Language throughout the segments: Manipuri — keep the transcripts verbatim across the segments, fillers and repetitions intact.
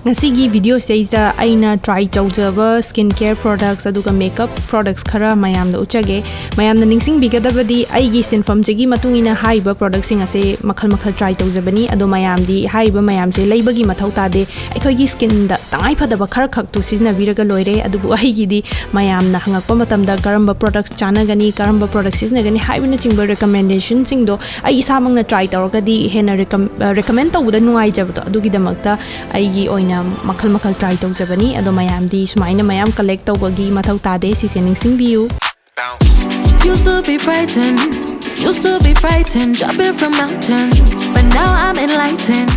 ꯉꯁꯤꯒꯤ ꯚꯤꯗꯤꯑꯣꯁꯤꯗꯩꯁꯤꯗ ꯑꯩꯅ ꯇ꯭ꯔꯥꯏ ꯇꯧꯖꯕ ꯁ꯭ꯀꯤꯟ ꯀꯦꯌꯔ ꯄ꯭ꯔꯣꯗꯛꯁ ꯑꯗꯨꯒ ꯃꯦꯀꯞ ꯄ꯭ꯔꯣꯗꯛꯁ ꯈꯔ ꯃꯌꯥꯝꯗ ꯎꯠꯆꯒꯦ꯫ ꯃꯌꯥꯝꯅ ꯅꯤꯡꯁꯤꯡꯕꯤꯒꯗꯕꯗꯤ, ꯑꯩꯒꯤ ꯁꯤꯟꯐꯝꯁꯤꯒꯤ ꯃꯇꯨꯡ ꯏꯟꯅ ꯍꯥꯏꯔꯤꯕ ꯄ꯭ꯔꯣꯗꯛꯁꯤꯡ ꯑꯁꯦ ꯃꯈꯜ ꯃꯈꯜ ꯇ꯭ꯔꯥꯏ ꯇꯧꯖꯕꯅꯤ꯫ ꯑꯗꯣ ꯃꯌꯥꯝꯗꯤ ꯍꯥꯏꯔꯤꯕ ꯃꯌꯥꯝꯁꯦ ꯂꯩꯕꯒꯤ ꯃꯊꯧ ꯇꯥꯗꯦ꯫ ꯑꯩꯈꯣꯏꯒꯤ ꯁ꯭ꯀꯤꯟꯗ ꯇꯉꯥꯏ ꯐꯗꯕ ꯈꯔ ꯈꯛꯇꯨ ꯁꯤꯖꯤꯟꯅꯕꯤꯔꯒ ꯂꯣꯏꯔꯦ꯫ ꯑꯗꯨꯕꯨ ꯑꯩꯒꯤꯗꯤ ꯃꯌꯥꯝꯅ ꯍꯪꯉꯛꯄ ꯃꯇꯝꯗ ꯀꯔꯝꯕ ꯄ꯭ꯔꯣꯗꯛꯁ ꯆꯥꯟꯅꯒꯅꯤ, ꯀꯔꯝꯕ ꯄ꯭ꯔꯣꯗꯛꯁ ꯁꯤꯖꯤꯟꯅꯒꯅꯤ ꯍꯥꯏꯕꯅꯆꯤꯡꯕ ꯔꯤꯀꯃꯦꯟꯗꯦꯁꯟꯁꯤꯡꯗꯣ ꯑꯩ ꯏꯁꯥꯃꯛꯅ ꯇ꯭ꯔꯥꯏ ꯇꯧꯔꯒꯗꯤ ꯍꯦꯟꯅ ꯔꯤꯀꯝ-, ꯑ, ꯔꯤꯀꯃꯦꯟ ꯇꯧꯕꯗ ꯅꯨꯡꯉꯥꯏꯖꯕꯗꯣ, ꯑꯗꯨꯒꯤꯗꯃꯛꯇ ꯑꯩꯒꯤ ꯑꯣꯏꯅ ꯃꯈꯜ ꯃꯈꯜ ꯇ꯭ꯔꯥꯏ ꯇꯧꯖꯕꯅꯤ꯫ ꯑꯗꯣ ꯃꯌꯥꯝꯗꯤ ꯁꯨꯃꯥꯏꯅ ꯃꯌꯥꯝ ꯀꯂꯦꯛ ꯇꯧꯕꯒꯤ ꯃꯊꯧ ꯇꯥꯗꯦ, ꯁꯤꯁꯦ ꯅꯤꯡꯁꯤꯡꯕꯤꯌꯨ꯫ Used to be frightened, used to be frightened, jumping from mountains, but now I'm enlightened.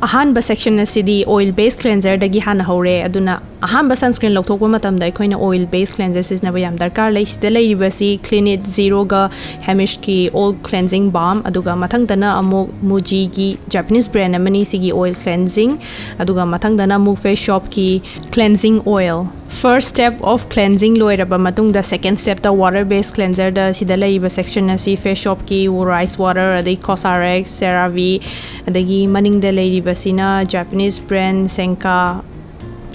ꯑꯍꯥꯟꯕ ꯁꯦꯛꯁꯟ ꯑꯁꯤꯗꯤ ꯑꯣꯏꯜ ꯕꯦꯁ ꯀ꯭ꯂꯦꯟꯖꯔꯗꯒꯤ ꯍꯥꯟꯅ ꯍꯧꯔꯦ꯫ ꯑꯗꯨꯅ ꯑꯍꯥꯟꯕ ꯁꯟꯁꯀ꯭ꯔꯤꯟ ꯂꯧꯊꯣꯛꯄ ꯃꯇꯝꯗ ꯑꯩꯈꯣꯏꯅ ꯑꯣꯏꯜ ꯕꯦꯁ ꯀ꯭ꯂꯦꯟꯖꯔ ꯁꯤꯖꯤꯟꯅꯕ ꯌꯥꯝ ꯗꯔꯀꯥꯔ ꯂꯩ꯫ ꯁꯤꯗ ꯂꯩꯔꯤꯕꯁꯤ ꯀ꯭ꯂꯤꯅꯤꯠ ꯖꯤꯔꯣꯒ ꯍꯦꯃꯤꯁꯀꯤ ꯑꯣꯜ ꯀ꯭ꯂꯦꯟꯖꯤꯡ ꯕꯥꯝ, ꯑꯗꯨꯒ ꯃꯊꯪꯗꯅ ꯑꯃꯨꯛ ꯃꯨꯖꯤꯒꯤ ꯖꯄꯅꯤꯁ ꯕ꯭ꯔꯦꯟ ꯑꯃꯅꯤ ꯁꯤꯒꯤ ꯑꯣꯏꯜ ꯀ꯭ꯂꯦꯟꯖꯤꯡ, ꯑꯗꯨꯒ ꯃꯊꯪꯗꯅ ꯑꯃꯨꯛ ꯐꯦꯁ ꯁꯣꯞꯀꯤ cleansing oil. First step of cleansing ꯂꯣꯏꯔꯕ ꯃꯇꯨꯡꯗ, ꯁꯦꯀꯦꯟ ꯁ꯭ꯇꯦꯞꯇ ꯋꯥꯇꯔ ꯕꯦꯁ ꯀ꯭ꯂꯦꯟꯖꯔꯗ ꯁꯤꯗ ꯂꯩꯔꯤꯕ ꯁꯦꯛꯁꯟ ꯑꯁꯤ ꯐꯦꯁ ꯁꯣꯞꯀꯤ ꯔꯥꯏꯁ ꯋꯥꯇꯔ, ꯑꯗꯩ ꯀꯣꯁꯥꯔꯦꯛꯁ, ꯁꯦꯔꯥꯚꯤ, ꯑꯗꯒꯤ ꯃꯅꯤꯡꯗ ꯂꯩꯔꯤꯕꯁꯤꯅ ꯖꯄꯅꯤꯁ ꯕ꯭ꯔꯦꯟ ꯁꯦꯡꯀꯥ,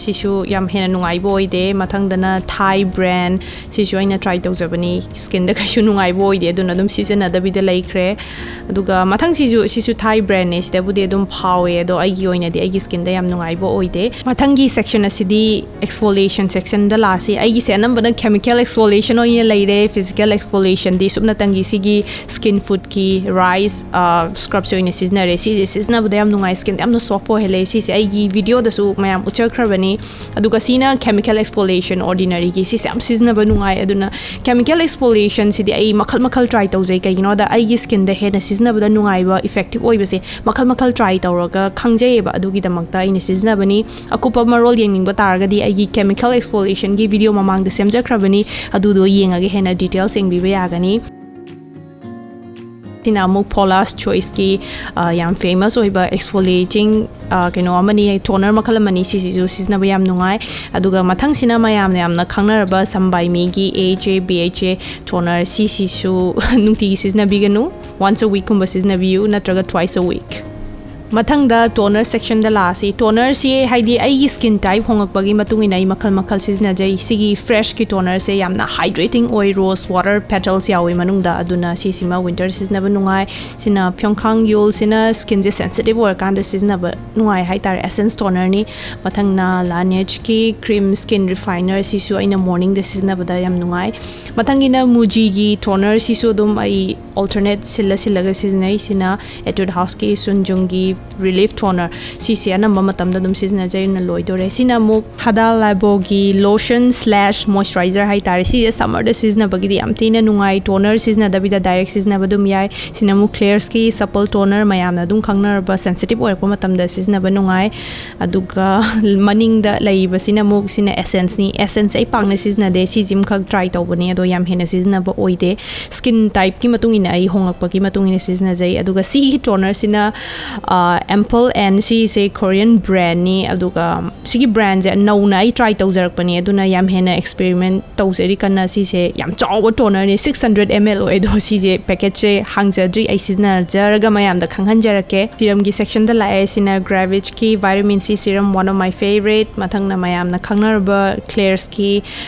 ꯁꯤꯁꯨ ꯌꯥꯝ ꯍꯦꯟꯅ ꯅꯨꯡꯉꯥꯏꯕ ꯑꯣꯏꯗꯦ꯫ ꯃꯊꯪꯗꯅ ꯊꯥꯏ ꯕ꯭ꯔꯦꯟ, ꯁꯤꯁꯨ ꯑꯩꯅ ꯇ꯭ꯔꯥꯏ ꯇꯧꯖꯕꯅꯤ, ꯁ꯭ꯀꯤꯟꯗ ꯀꯩꯁꯨ ꯅꯨꯡꯉꯥꯏꯕ ꯑꯣꯏꯗꯦ, ꯑꯗꯨꯅ ꯑꯗꯨꯝ ꯁꯤꯖꯤꯟꯅꯗꯕꯤꯗ ꯂꯩꯈ꯭ꯔꯦ꯫ ꯑꯗꯨꯒ ꯃꯊꯪꯁꯤꯁꯨ, ꯁꯤꯁꯨ ꯊꯥꯏ ꯕ꯭ꯔꯦꯟꯅꯦ, ꯁꯤꯗꯕꯨꯗꯤ ꯑꯗꯨꯝ ꯐꯥꯎꯋꯦ, ꯑꯗꯣ ꯑꯩꯒꯤ ꯑꯣꯏꯅꯗꯤ ꯑꯩꯒꯤ ꯁ꯭ꯀꯤꯟꯗ ꯌꯥꯝ ꯅꯨꯡꯉꯥꯏꯕ ꯑꯣꯏꯗꯦ꯫ ꯃꯊꯪꯒꯤ ꯁꯦꯛꯁꯟ ꯑꯁꯤꯗꯤ ꯑꯦꯛꯁꯐꯣꯂꯤꯌꯦꯁꯟ ꯁꯦꯛꯁꯟꯗ ꯂꯥꯛꯑꯁꯤ꯫ ꯑꯩꯒꯤꯁꯦ ꯑꯅꯝꯕꯅ ꯀꯦꯃꯤꯀꯦꯜ ꯑꯦꯛꯁꯐꯣꯂꯤꯌꯦꯁꯟ ꯑꯣꯏꯅ ꯂꯩꯔꯦ꯫ ꯐꯤꯖꯤꯀꯦꯜ ꯑꯦꯛꯁꯐꯣꯂꯤꯌꯦꯁꯟꯗꯤ ꯁꯨꯞꯅꯇꯪꯒꯤ ꯁꯤꯒꯤ ꯁ꯭ꯀꯤꯟ ꯐꯨꯗꯀꯤ ꯔꯥꯏꯁ ꯁ꯭ꯀ꯭ꯔꯕꯁꯦ ꯑꯣꯏꯅ ꯁꯤꯖꯤꯟꯅꯔꯦ꯫ ꯁꯤꯁꯦ ꯁꯤꯖꯤꯟꯅꯕꯗ ꯌꯥꯝ ꯅꯨꯡꯉꯥꯏ, ꯁ꯭ꯀꯤꯟꯗ ꯌꯥꯝꯅ ꯁꯣꯐ ꯑꯣꯏꯍꯜꯂꯦ꯫ ꯁꯤꯁꯦ ꯑꯩꯒꯤ ꯚꯤꯗꯤꯑꯣꯗꯁꯨ ꯃꯌꯥꯝ ꯎꯠꯆꯈ꯭ꯔꯕꯅꯤ꯫ ꯑꯗꯨꯒ ꯁꯤꯅ ꯀꯦꯃꯤꯀꯦꯜ ꯑꯦꯛꯁꯐꯣꯂꯤꯌꯦꯁꯟ ꯑꯣꯔꯗꯤꯅꯔꯤꯒꯤ, ꯁꯤꯁꯦ ꯌꯥꯝ ꯁꯤꯖꯤꯟꯅꯕ ꯅꯨꯡꯉꯥꯏ꯫ ꯑꯗꯨꯅ ꯀꯦꯃꯤꯀꯦꯜ ꯑꯦꯛꯁꯐꯣꯂꯤꯌꯦꯁꯟꯁꯤꯗꯤ ꯑꯩ ꯃꯈꯜ ꯃꯈꯜ ꯇ꯭ꯔꯥꯏ ꯇꯧꯖꯩ꯫ ꯀꯩꯒꯤꯅꯣꯗ ꯑꯩꯒꯤ ꯁ꯭ꯀꯤꯟꯗ ꯍꯦꯟꯅ ꯁꯤꯖꯤꯟꯅꯕꯗ ꯅꯨꯡꯉꯥꯏꯕ, ꯏꯐꯦꯛꯇꯤꯞ ꯑꯣꯏꯕꯁꯦ ꯃꯈꯜ ꯃꯈꯜ ꯇ꯭ꯔꯥꯏ ꯇꯧꯔꯒ ꯈꯪꯖꯩꯌꯦꯕ꯫ ꯑꯗꯨꯒꯤꯗꯃꯛꯇ ꯑꯩꯅ ꯁꯤꯖꯤꯟꯅꯕꯅꯤ꯫ ꯑꯀꯨꯞꯄ ꯃꯔꯣꯜ ꯌꯦꯡꯅꯤꯡꯕ ꯇꯥꯔꯒꯗꯤ ꯑꯩꯒꯤ ꯀꯦꯃꯤꯀꯦꯜ ꯑꯦꯛꯁꯐꯣꯂꯤꯌꯦꯁꯟꯒꯤ ꯚꯤꯗꯤꯑꯣ ꯃꯃꯥꯡꯗ ꯁꯦꯝꯖꯈ꯭ꯔꯕꯅꯤ, ꯑꯗꯨꯗꯣ ꯌꯦꯡꯉꯒ ꯍꯦꯟꯅ ꯗꯤꯇꯦꯜꯁ ꯌꯦꯡꯕꯤꯕ ꯌꯥꯒꯅꯤ꯫ ꯁꯤꯅ ꯑꯃꯨꯛ ꯄꯣꯂꯥꯁ ꯆꯣꯏꯁꯀꯤ, ꯑ, ꯌꯥꯝ ꯐꯦꯃꯁ ꯑꯣꯏꯕ ꯑꯦꯛꯁꯐꯣꯂꯤꯌꯦꯇꯤꯡ, ꯑ, ꯀꯩꯅꯣ ꯑꯃꯅꯤ, ꯇꯣꯅꯔ ꯃꯈꯜ ꯑꯃꯅꯤ꯫ ꯁꯤꯁꯤꯁꯨ ꯁꯤꯖꯤꯟꯅꯕ ꯌꯥꯝ ꯅꯨꯡꯉꯥꯏ꯫ ꯑꯗꯨꯒ ꯃꯊꯪꯁꯤꯅ ꯃꯌꯥꯝꯅ ꯌꯥꯝꯅ ꯈꯪꯅꯔꯕ ꯁꯝ ꯕꯥꯏ ꯃꯤꯒꯤ A H A B H A toner. ꯁꯤꯁꯤꯁꯨ ꯅꯨꯡꯇꯤꯒꯤ ꯁꯤꯖꯤꯟꯅꯕꯤꯒꯅꯨ, ꯋꯥꯟꯁ ꯑ ꯋꯤꯛꯀꯨꯝꯕ ꯁꯤꯖꯤꯟꯅꯕꯤꯌꯨ, ꯅꯠꯇ꯭ꯔꯒ ꯇ꯭ꯋꯥꯏꯁ ꯑ ꯋꯤꯛ꯫ ꯃꯊꯪꯗ toner sectionꯗ ꯂꯥꯛꯑꯁꯤ꯫ Tonerꯁꯤ ꯍꯥꯏꯗꯤ ꯑꯩꯒꯤ skin type ꯍꯣꯡꯉꯛꯄꯒꯤ ꯃꯇꯨꯡ ꯏꯟꯅ ꯑꯩ ꯃꯈꯜ ꯃꯈꯜ ꯁꯤꯖꯤꯟꯅꯖꯩ꯫ ꯁꯤꯒꯤ Freshꯀꯤ tonerꯁꯦ ꯌꯥꯝꯅ hydrating ꯑꯣꯏ, rose water petals ꯌꯥꯎꯋꯤ ꯃꯅꯨꯡꯗ, ꯑꯗꯨꯅ ꯁꯤꯁꯤꯃ winter ꯁꯤꯖꯤꯟꯅꯕ ꯅꯨꯡꯉꯥꯏ꯫ ꯁꯤꯅ Pyeongkang Yul, ꯁꯤꯅ skinꯁꯦ sensitive ꯑꯣꯏꯔꯀꯥꯟꯗ ꯁꯤꯖꯤꯟꯅꯕ ꯅꯨꯡꯉꯥꯏ ꯍꯥꯏꯇꯥꯔꯦ, essence tonerꯅꯤ꯫ ꯃꯊꯪꯅ Lageigeꯀꯤ cream skin refiner, ꯁꯤꯁꯨ ꯑꯩꯅ morningꯗ ꯁꯤꯖꯤꯟꯅꯕꯗ ꯌꯥꯝ ꯅꯨꯡꯉꯥꯏ꯫ ꯃꯊꯪꯒꯤꯅ Mujiꯒꯤ toner, ꯁꯤꯁꯨ ꯑꯗꯨꯝ ꯑꯩ alternate ꯁꯤꯜꯂ ꯁꯤꯜꯂꯒ ꯁꯤꯖꯤꯟꯅꯩ꯫ ꯁꯤꯅ Etude Houseꯀꯤ Sunjungꯒꯤ relief toner, ꯁꯤꯁꯦ ꯑꯅꯝꯕ ꯃꯇꯝꯗ ꯑꯗꯨꯝ ꯁꯤꯖꯤꯟꯅꯖꯩ, ꯑꯗꯨꯅ ꯂꯣꯏꯗꯣꯔꯦ꯫ ꯁꯤꯅ ꯑꯃꯨꯛ Hada Laboꯒꯤ lotion slash moisturizer ꯍꯥꯏꯇꯥꯔꯦ꯫ ꯁꯤꯁꯦ summerꯗ ꯁꯤꯖꯤꯟꯅꯕꯒꯤꯗꯤ ꯌꯥꯝ ꯊꯤꯅ ꯅꯨꯡꯉꯥꯏ꯫ Toner ꯁꯤꯖꯤꯟꯅꯗꯕꯤꯗ direct ꯁꯤꯖꯤꯟꯅꯕ ꯑꯗꯨꯝ ꯌꯥꯏ꯫ ꯁꯤꯅ ꯑꯃꯨꯛ Claireꯁꯀꯤ supple toner, ꯃꯌꯥꯝꯅ ꯑꯗꯨꯝ ꯈꯪꯅꯔꯕ, sensitive ꯑꯣꯏꯔꯛꯄ ꯃꯇꯝꯗ ꯁꯤꯖꯤꯟꯅꯕ ꯅꯨꯡꯉꯥꯏ꯫ ꯑꯗꯨꯒ ꯃꯅꯤꯡꯗ ꯂꯩꯔꯤꯕꯁꯤꯅ ꯑꯃꯨꯛ, ꯁꯤꯅ essenceꯅꯤ꯫ Essence ꯑꯩ ꯄꯥꯛꯅ ꯁꯤꯖꯤꯟꯅꯗꯦ, ꯁꯤꯁꯤꯃꯈꯛ try ꯇꯧꯕꯅꯦ, ꯑꯗꯣ ꯌꯥꯝ ꯍꯦꯟꯅ ꯁꯤꯖꯤꯟꯅꯕ ꯑꯣꯏꯗꯦ꯫ Skin typeꯀꯤ ꯃꯇꯨꯡ ꯏꯟꯅ ꯑꯩ ꯍꯣꯡꯉꯛꯄꯒꯤ ꯃꯇꯨꯡ ꯏꯟꯅ ꯁꯤꯖꯤꯟꯅꯖꯩ꯫ ꯑꯗꯨꯒ ꯁꯤꯒꯤ tonerꯁꯤꯅ Ampoule N, ꯁꯤꯁꯦ Korean brandꯅꯤ꯫ ꯑꯗꯨꯒ ꯁꯤꯒꯤ brandꯁꯦ ꯅꯧꯅ ꯑꯩ try ꯇꯧꯖꯔꯛꯄꯅꯤ, ꯑꯗꯨꯅ ꯌꯥꯝ ꯍꯦꯟꯅ experiment ꯇꯧꯖꯔꯤ ꯀꯟꯅ꯫ ꯁꯤꯁꯦ ꯌꯥꯝ ꯆꯥꯎꯕ tonerꯅꯤ, six hundred ml ꯑꯣꯏ꯫ ꯑꯗꯣ ꯁꯤꯁꯦ packageꯁꯦ ꯍꯥꯡꯖꯗ꯭ꯔꯤ, ꯑꯩ ꯁꯤꯖꯤꯟꯅꯖꯔꯒ ꯃꯌꯥꯝꯗ ꯈꯪꯍꯟꯖꯔꯛꯀꯦ꯫ Serumꯒꯤ sectionꯗ ꯂꯥꯛꯑꯦ꯫ ꯁꯤꯅ Gravigeꯀꯤ vitamin C serum, one of my favorite꯫ ꯃꯊꯪꯅ ꯃꯌꯥꯝꯅ ꯈꯪꯅꯔꯕ Claireꯁꯀꯤ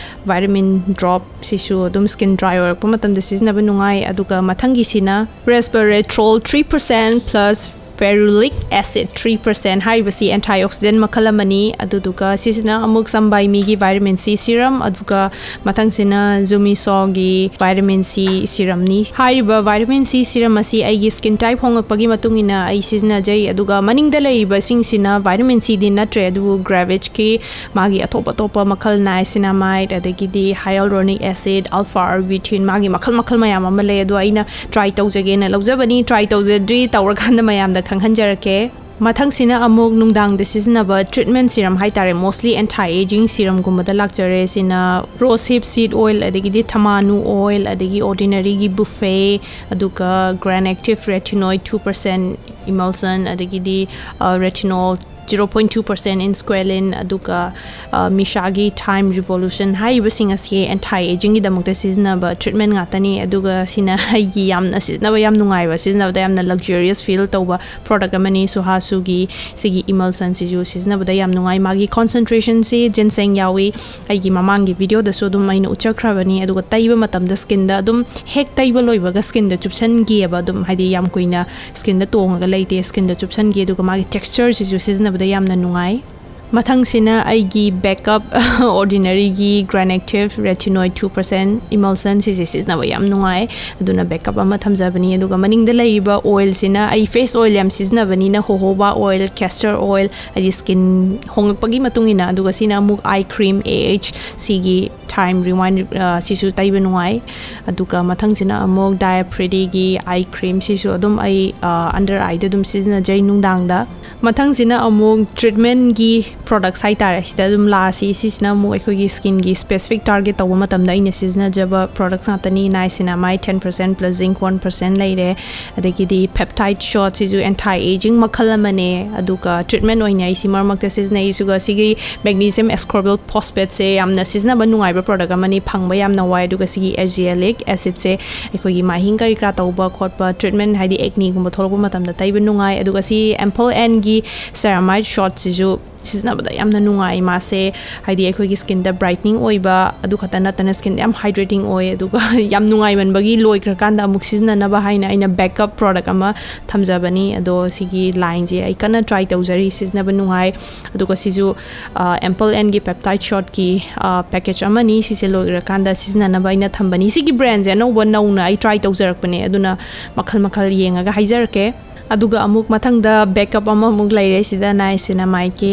vitamin drop, ꯁꯤꯁꯨ ꯑꯗꯨꯝ skin dry ꯑꯣꯏꯔꯛꯄ ꯃꯇꯝꯗ ꯁꯤꯖꯤꯟꯅꯕ ꯅꯨꯡꯉꯥꯏ꯫ ꯑꯗꯨꯒ ꯃꯊꯪꯒꯤꯁꯤꯅ resveratrol three percent plus ferulic acid three percent꯫ ꯍꯥꯏꯔꯤꯕꯁꯤ antioxidant ꯃꯈꯜ ꯑꯃꯅꯤ꯫ ꯑꯗꯨꯗꯨꯒ ꯁꯤꯁꯤꯅ ꯑꯃꯨꯛ Some By Meꯒꯤ vitamin C serum, ꯑꯗꯨꯒ ꯃꯊꯪꯁꯤꯅ Jumisoꯒꯤ vitamin C serumꯅꯤ꯫ ꯍꯥꯏꯔꯤꯕ vitamin C serum ꯑꯁꯤ ꯑꯩꯒꯤ skin type ꯍꯣꯡꯉꯛꯄꯒꯤ ꯃꯇꯨꯡ ꯏꯟꯅ ꯑꯩ ꯁꯤꯖꯤꯟꯅꯖꯩ꯫ ꯑꯗꯨꯒ ꯃꯅꯤꯡꯗ ꯂꯩꯔꯤꯕꯁꯤꯡꯁꯤꯅ vitamin Cꯗꯤ ꯅꯠꯇ꯭ꯔꯦ, ꯑꯗꯨꯕꯨ Gravigeꯀꯤ ꯃꯥꯒꯤ ꯑꯇꯣꯞ ꯑꯇꯣꯞꯄ ꯃꯈꯜ, niacinamide, ꯑꯗꯒꯤꯗꯤ hyaluronic acid, alpha arbutin, ꯃꯥꯒꯤ ꯃꯈꯜ ꯃꯈꯜ ꯃꯌꯥꯝ ꯑꯃ ꯂꯩ꯫ ꯑꯗꯣ ꯑꯩꯅ try ꯇꯧꯖꯒꯦꯅ ꯂꯧꯖꯕꯅꯤ꯫ Try ꯇꯧꯖꯗ꯭ꯔꯤ, ꯇꯧꯔꯀꯥꯟꯗ ꯃꯌꯥꯝꯗ ꯈꯪꯍꯟꯖꯔꯛꯀꯦ꯫ ꯃꯊꯪꯁꯤꯅ ꯑꯃꯨꯛ ꯅꯨꯡꯗꯥꯡꯗ ꯁꯤꯖꯤꯟꯅꯕ treatment serum ꯍꯥꯏꯇꯥꯔꯦ, mostly anti aging serumꯒꯨꯝꯕꯗ ꯂꯥꯛꯆꯔꯦ꯫ ꯁꯤꯅ rose hip seed oil, ꯑꯗꯒꯤꯗꯤ Thamanu oil, ꯑꯗꯒꯤ Ordinaryꯒꯤ Bouffée, ꯑꯗꯨꯒ Grand Active Retinoid two percent emulsion, ꯑꯗꯒꯤꯗꯤ retinol zero point two percent in squalene, ꯑꯗꯨꯒ ꯃꯤꯁꯥꯒꯤ ꯊꯥꯏꯝ ꯔꯤꯚꯣꯂꯨꯁꯟ ꯍꯥꯏꯔꯤꯕꯁꯤꯡ ꯑꯁꯤ ꯑꯦꯟꯇꯥꯏ ꯑꯦꯖꯤꯡꯒꯤꯗꯃꯛꯇ ꯁꯤꯖꯤꯟꯅꯕ ꯇ꯭ꯔꯤꯠꯃꯦꯟ ꯉꯥꯛꯇꯅꯤ꯫ ꯑꯗꯨꯒ ꯁꯤꯅ ꯑꯩꯒꯤ ꯌꯥꯝꯅ ꯁꯤꯖꯤꯟꯅꯕ ꯌꯥꯝ ꯅꯨꯡꯉꯥꯏꯕ, ꯁꯤꯖꯤꯟꯅꯕꯗ ꯌꯥꯝꯅ ꯂꯛꯖꯔꯤꯌꯁ ꯐꯤꯜ ꯇꯧꯕ ꯄ꯭ꯔꯣꯗꯛ ꯑꯃꯅꯤ꯫ ꯁꯨꯍꯥꯁꯨꯒꯤ ꯁꯤꯒꯤ ꯏꯃꯜꯁꯟꯁꯤꯁꯨ ꯁꯤꯖꯤꯟꯅꯕꯗ ꯌꯥꯝ ꯅꯨꯡꯉꯥꯏ꯫ ꯃꯥꯒꯤ ꯀꯣꯟꯁꯦꯟꯇ꯭ꯔꯦꯁꯟꯁꯤ ꯖꯤꯟꯁꯦꯡ ꯌꯥꯎꯏ꯫ ꯑꯩꯒꯤ ꯃꯃꯥꯡꯒꯤ ꯚꯤꯗꯤꯑꯣꯗꯁꯨ ꯑꯗꯨꯝ ꯑꯩꯅ ꯎꯠꯆꯈ꯭ꯔꯕꯅꯤ꯫ ꯑꯗꯨꯒ ꯇꯩꯕ ꯃꯇꯝꯗ ꯁ꯭ꯀꯤꯟꯗ ꯑꯗꯨꯝ ꯍꯦꯛ ꯇꯩꯕ ꯂꯣꯏꯕꯒ ꯁ꯭ꯀꯤꯟꯗ ꯆꯨꯞꯁꯟꯒꯤꯑꯕ, ꯑꯗꯨꯝ ꯍꯥꯏꯗꯤ ꯌꯥꯝ ꯀꯨꯏꯅ ꯁ꯭ꯀꯤꯟꯗ ꯇꯣꯡꯉꯒ ꯂꯩꯇꯦ, ꯁ꯭ꯀꯤꯟꯗ ꯆꯨꯞꯁꯟꯒꯤ꯫ ꯑꯗꯨꯒ ꯃꯥꯒꯤ ꯇꯦꯛꯁꯆꯔꯁꯤꯁꯨ ꯁꯤꯖꯤꯟꯅꯕꯗ ꯌꯥꯝꯅ ꯅꯨꯡꯉꯥꯏ꯫ ꯃꯊꯪꯁꯤꯅ ꯑꯩꯒꯤ ꯕꯦꯛꯀꯞ ꯑꯣꯔꯗꯤꯅꯔꯤꯒꯤ ꯒ꯭ꯔꯥꯅꯦꯛꯇꯤꯞ ꯔꯦꯇꯤꯅꯣꯏꯗ ꯇꯨ ꯄꯔꯁꯦꯟ ꯏꯃꯜꯁꯟ, ꯁꯤꯁꯦ ꯁꯤꯖꯤꯟꯅꯕ ꯌꯥꯝ ꯅꯨꯡꯉꯥꯏ꯫ ꯑꯗꯨꯅ ꯕꯦꯛꯀꯞ ꯑꯃ ꯊꯝꯖꯕꯅꯤ꯫ ꯑꯗꯨꯒ ꯃꯅꯤꯡꯗ ꯂꯩꯔꯤꯕ ꯑꯣꯏꯜꯁꯤꯅ, ꯑꯩ ꯐꯦꯁ ꯑꯣꯏꯜ ꯌꯥꯝ ꯁꯤꯖꯤꯟꯅꯕꯅꯤꯅ ꯍꯣꯍꯣꯕꯥ ꯑꯣꯏꯜ, ꯀꯦꯁꯇꯔ ꯑꯣꯏꯜ, ꯍꯥꯏꯗꯤ ꯁ꯭ꯀꯤꯟ ꯍꯣꯡꯂꯛꯄꯒꯤ ꯃꯇꯨꯡ ꯏꯟꯅ꯫ ꯑꯗꯨꯒ ꯁꯤꯅ ꯑꯃꯨꯛ ꯑꯥꯏ ꯀ꯭ꯔꯤꯝ, ꯑꯦ ꯑꯩꯆ ꯁꯤꯒꯤ ꯊꯥꯏꯝ ꯔꯤꯋꯥꯏꯟ, ꯁꯤꯁꯨ ꯇꯩꯕ ꯅꯨꯡꯉꯥꯏ꯫ ꯑꯗꯨꯒ ꯃꯊꯪꯁꯤꯅ ꯑꯃꯨꯛ ꯗꯥꯏꯑꯞ ꯄ꯭ꯔꯤꯇꯤꯒꯤ ꯑꯥꯏ ꯀ꯭ꯔꯤꯝ, ꯁꯤꯁꯨ ꯑꯗꯨꯝ ꯑꯩ ꯑꯟꯗꯔ ꯑꯥꯏꯗ ꯑꯗꯨꯝ ꯁꯤꯖꯤꯟꯅꯖꯩ ꯅꯨꯡꯗꯥꯡꯗ꯫ ꯃꯊꯪꯁꯤꯅ ꯑꯃꯨꯛ ꯇ꯭ꯔꯤꯠꯃꯦꯟꯒꯤ ꯄ꯭ꯔꯣꯗꯛꯁ ꯍꯥꯏꯇꯥꯔꯦ꯫ ꯁꯤꯗ ꯑꯗꯨꯝ ꯂꯥꯛꯑꯁꯤ꯫ ꯁꯤꯁꯤꯅ ꯑꯃꯨꯛ ꯑꯩꯈꯣꯏꯒꯤ ꯁ꯭ꯀꯤꯟꯒꯤ ꯁ꯭ꯄꯦꯁꯤꯐꯤꯛ ꯇꯥꯔꯒꯦꯠ ꯇꯧꯕ ꯃꯇꯝꯗ ꯑꯩꯅ ꯁꯤꯖꯤꯟꯅꯖꯕ ꯄ꯭ꯔꯣꯗꯛꯁ ꯉꯥꯛꯇꯅꯤ꯫ ꯅꯥꯏꯁꯤꯅꯥꯃꯥꯏꯗ ten percent plus zinc one percent ꯂꯩꯔꯦ꯫ ꯑꯗꯒꯤꯗꯤ ꯄꯦꯞꯇꯥꯏꯗ ꯁꯣꯠꯁꯤꯁꯨ ꯑꯦꯟꯇꯥꯏ ꯑꯦꯖꯤꯡ ꯃꯈꯜ ꯑꯃꯅꯦ꯫ ꯑꯗꯨꯒ ꯇ꯭ꯔꯤꯠꯃꯦꯟ ꯑꯣꯏꯅ ꯑꯩ ꯁꯤ ꯃꯔꯛ ꯃꯔꯛꯇ ꯁꯤꯖꯤꯟꯅꯩ꯫ ꯑꯗꯨꯒ ꯁꯤꯒꯤ ꯃꯦꯒꯅꯤꯁꯤꯌꯝ ꯑꯦꯁꯀꯣꯔꯕꯦꯜ ꯐꯣꯁꯐꯦꯠꯁꯦ ꯌꯥꯝꯅ ꯁꯤꯖꯤꯟꯅꯕ ꯅꯨꯡꯉꯥꯏꯕ ꯄ꯭ꯔꯣꯗꯛ ꯑꯃꯅꯤ, ꯐꯪꯕ ꯌꯥꯝꯅ ꯋꯥꯏ꯫ ꯑꯗꯨꯒ ꯁꯤꯒꯤ ꯑꯦꯖꯤꯌꯦꯂꯤꯛ ꯑꯦꯁꯤꯠꯁꯦ ꯑꯩꯈꯣꯏꯒꯤ ꯃꯥꯏꯍꯤꯡ ꯀꯔꯤ ꯀꯔꯥ ꯇꯧꯕ ꯈꯣꯠꯄ, ꯇ꯭ꯔꯤꯠꯃꯦꯟ ꯍꯥꯏꯗꯤ ꯑꯦꯛꯅꯤꯒꯨꯝꯕ ꯊꯣꯛꯂꯛꯄ ꯃꯇꯝꯗ ꯇꯩꯕ ꯅꯨꯡꯉꯥꯏ꯫ ꯑꯗꯨꯒ ꯁꯤ ꯑꯦꯝꯄꯜ ꯑꯦꯟꯒꯤ ꯁꯦꯔꯥꯃꯥꯏꯗ ꯁꯣꯠꯁꯤꯁꯨ ꯁꯤꯖꯤꯟꯅꯕꯗ ꯌꯥꯝꯅ ꯅꯨꯡꯉꯥꯏ꯫ ꯃꯥꯁꯦ ꯍꯥꯏꯗꯤ ꯑꯩꯈꯣꯏꯒꯤ ꯁ꯭ꯀꯤꯟꯗ ꯕ꯭ꯔꯥꯏꯠꯅꯤꯡ ꯑꯣꯏꯕ, ꯑꯗꯨ ꯈꯛꯇ ꯅꯠꯇꯅ ꯁ꯭ꯀꯤꯟꯗ ꯌꯥꯝ ꯍꯥꯏꯗ꯭ꯔꯦꯇꯤꯡ ꯑꯣꯏ꯫ ꯑꯗꯨꯒ ꯌꯥꯝ ꯅꯨꯡꯉꯥꯏꯃꯟꯕꯒꯤ ꯂꯣꯏꯈ꯭ꯔꯀꯥꯟꯗ ꯑꯃꯨꯛ ꯁꯤꯖꯤꯟꯅꯅꯕ ꯍꯥꯏꯅ ꯑꯩꯅ ꯕꯦꯛꯀꯞ ꯄ꯭ꯔꯣꯗꯛ ꯑꯃ ꯊꯝꯖꯕꯅꯤ꯫ ꯑꯗꯣ ꯁꯤꯒꯤ ꯂꯥꯏꯟꯁꯦ ꯑꯩ ꯀꯟꯅ ꯇ꯭ꯔꯥꯏ ꯇꯧꯖꯔꯤ, ꯁꯤꯖꯤꯟꯅꯕ ꯅꯨꯡꯉꯥꯏ꯫ ꯑꯗꯨꯒ ꯁꯤꯁꯨ ꯑꯦꯝꯄꯜ ꯑꯦꯟꯒꯤ ꯄꯦꯞꯇꯥꯏꯗ ꯁꯣꯠꯀꯤ ꯄꯦꯀꯦꯖ ꯑꯃꯅꯤ꯫ ꯁꯤꯁꯦ ꯂꯣꯏꯈ꯭ꯔꯀꯥꯟꯗ ꯁꯤꯖꯤꯟꯅꯅꯕ ꯑꯩꯅ ꯊꯝꯕꯅꯤ꯫ ꯁꯤꯒꯤ ꯕ꯭ꯔꯥꯟꯁꯦ ꯑꯅꯧꯕ ꯅꯧꯅ ꯑꯩ ꯇ꯭ꯔꯥꯏ ꯇꯧꯖꯔꯛꯄꯅꯦ, ꯑꯗꯨꯅ ꯃꯈꯜ ꯃꯈꯜ ꯌꯦꯡꯉꯒ ꯍꯥꯏꯖꯔꯛꯀꯦ꯫ ꯑꯗꯨꯒ ꯑꯃꯨꯛ ꯃꯊꯪꯗ ꯕꯦꯛꯀꯞ ꯑꯃꯃꯨꯛ ꯂꯩꯔꯦ꯫ ꯁꯤꯗ ꯅꯥꯏꯁꯤꯅꯥꯃꯥꯏꯗꯀꯤ,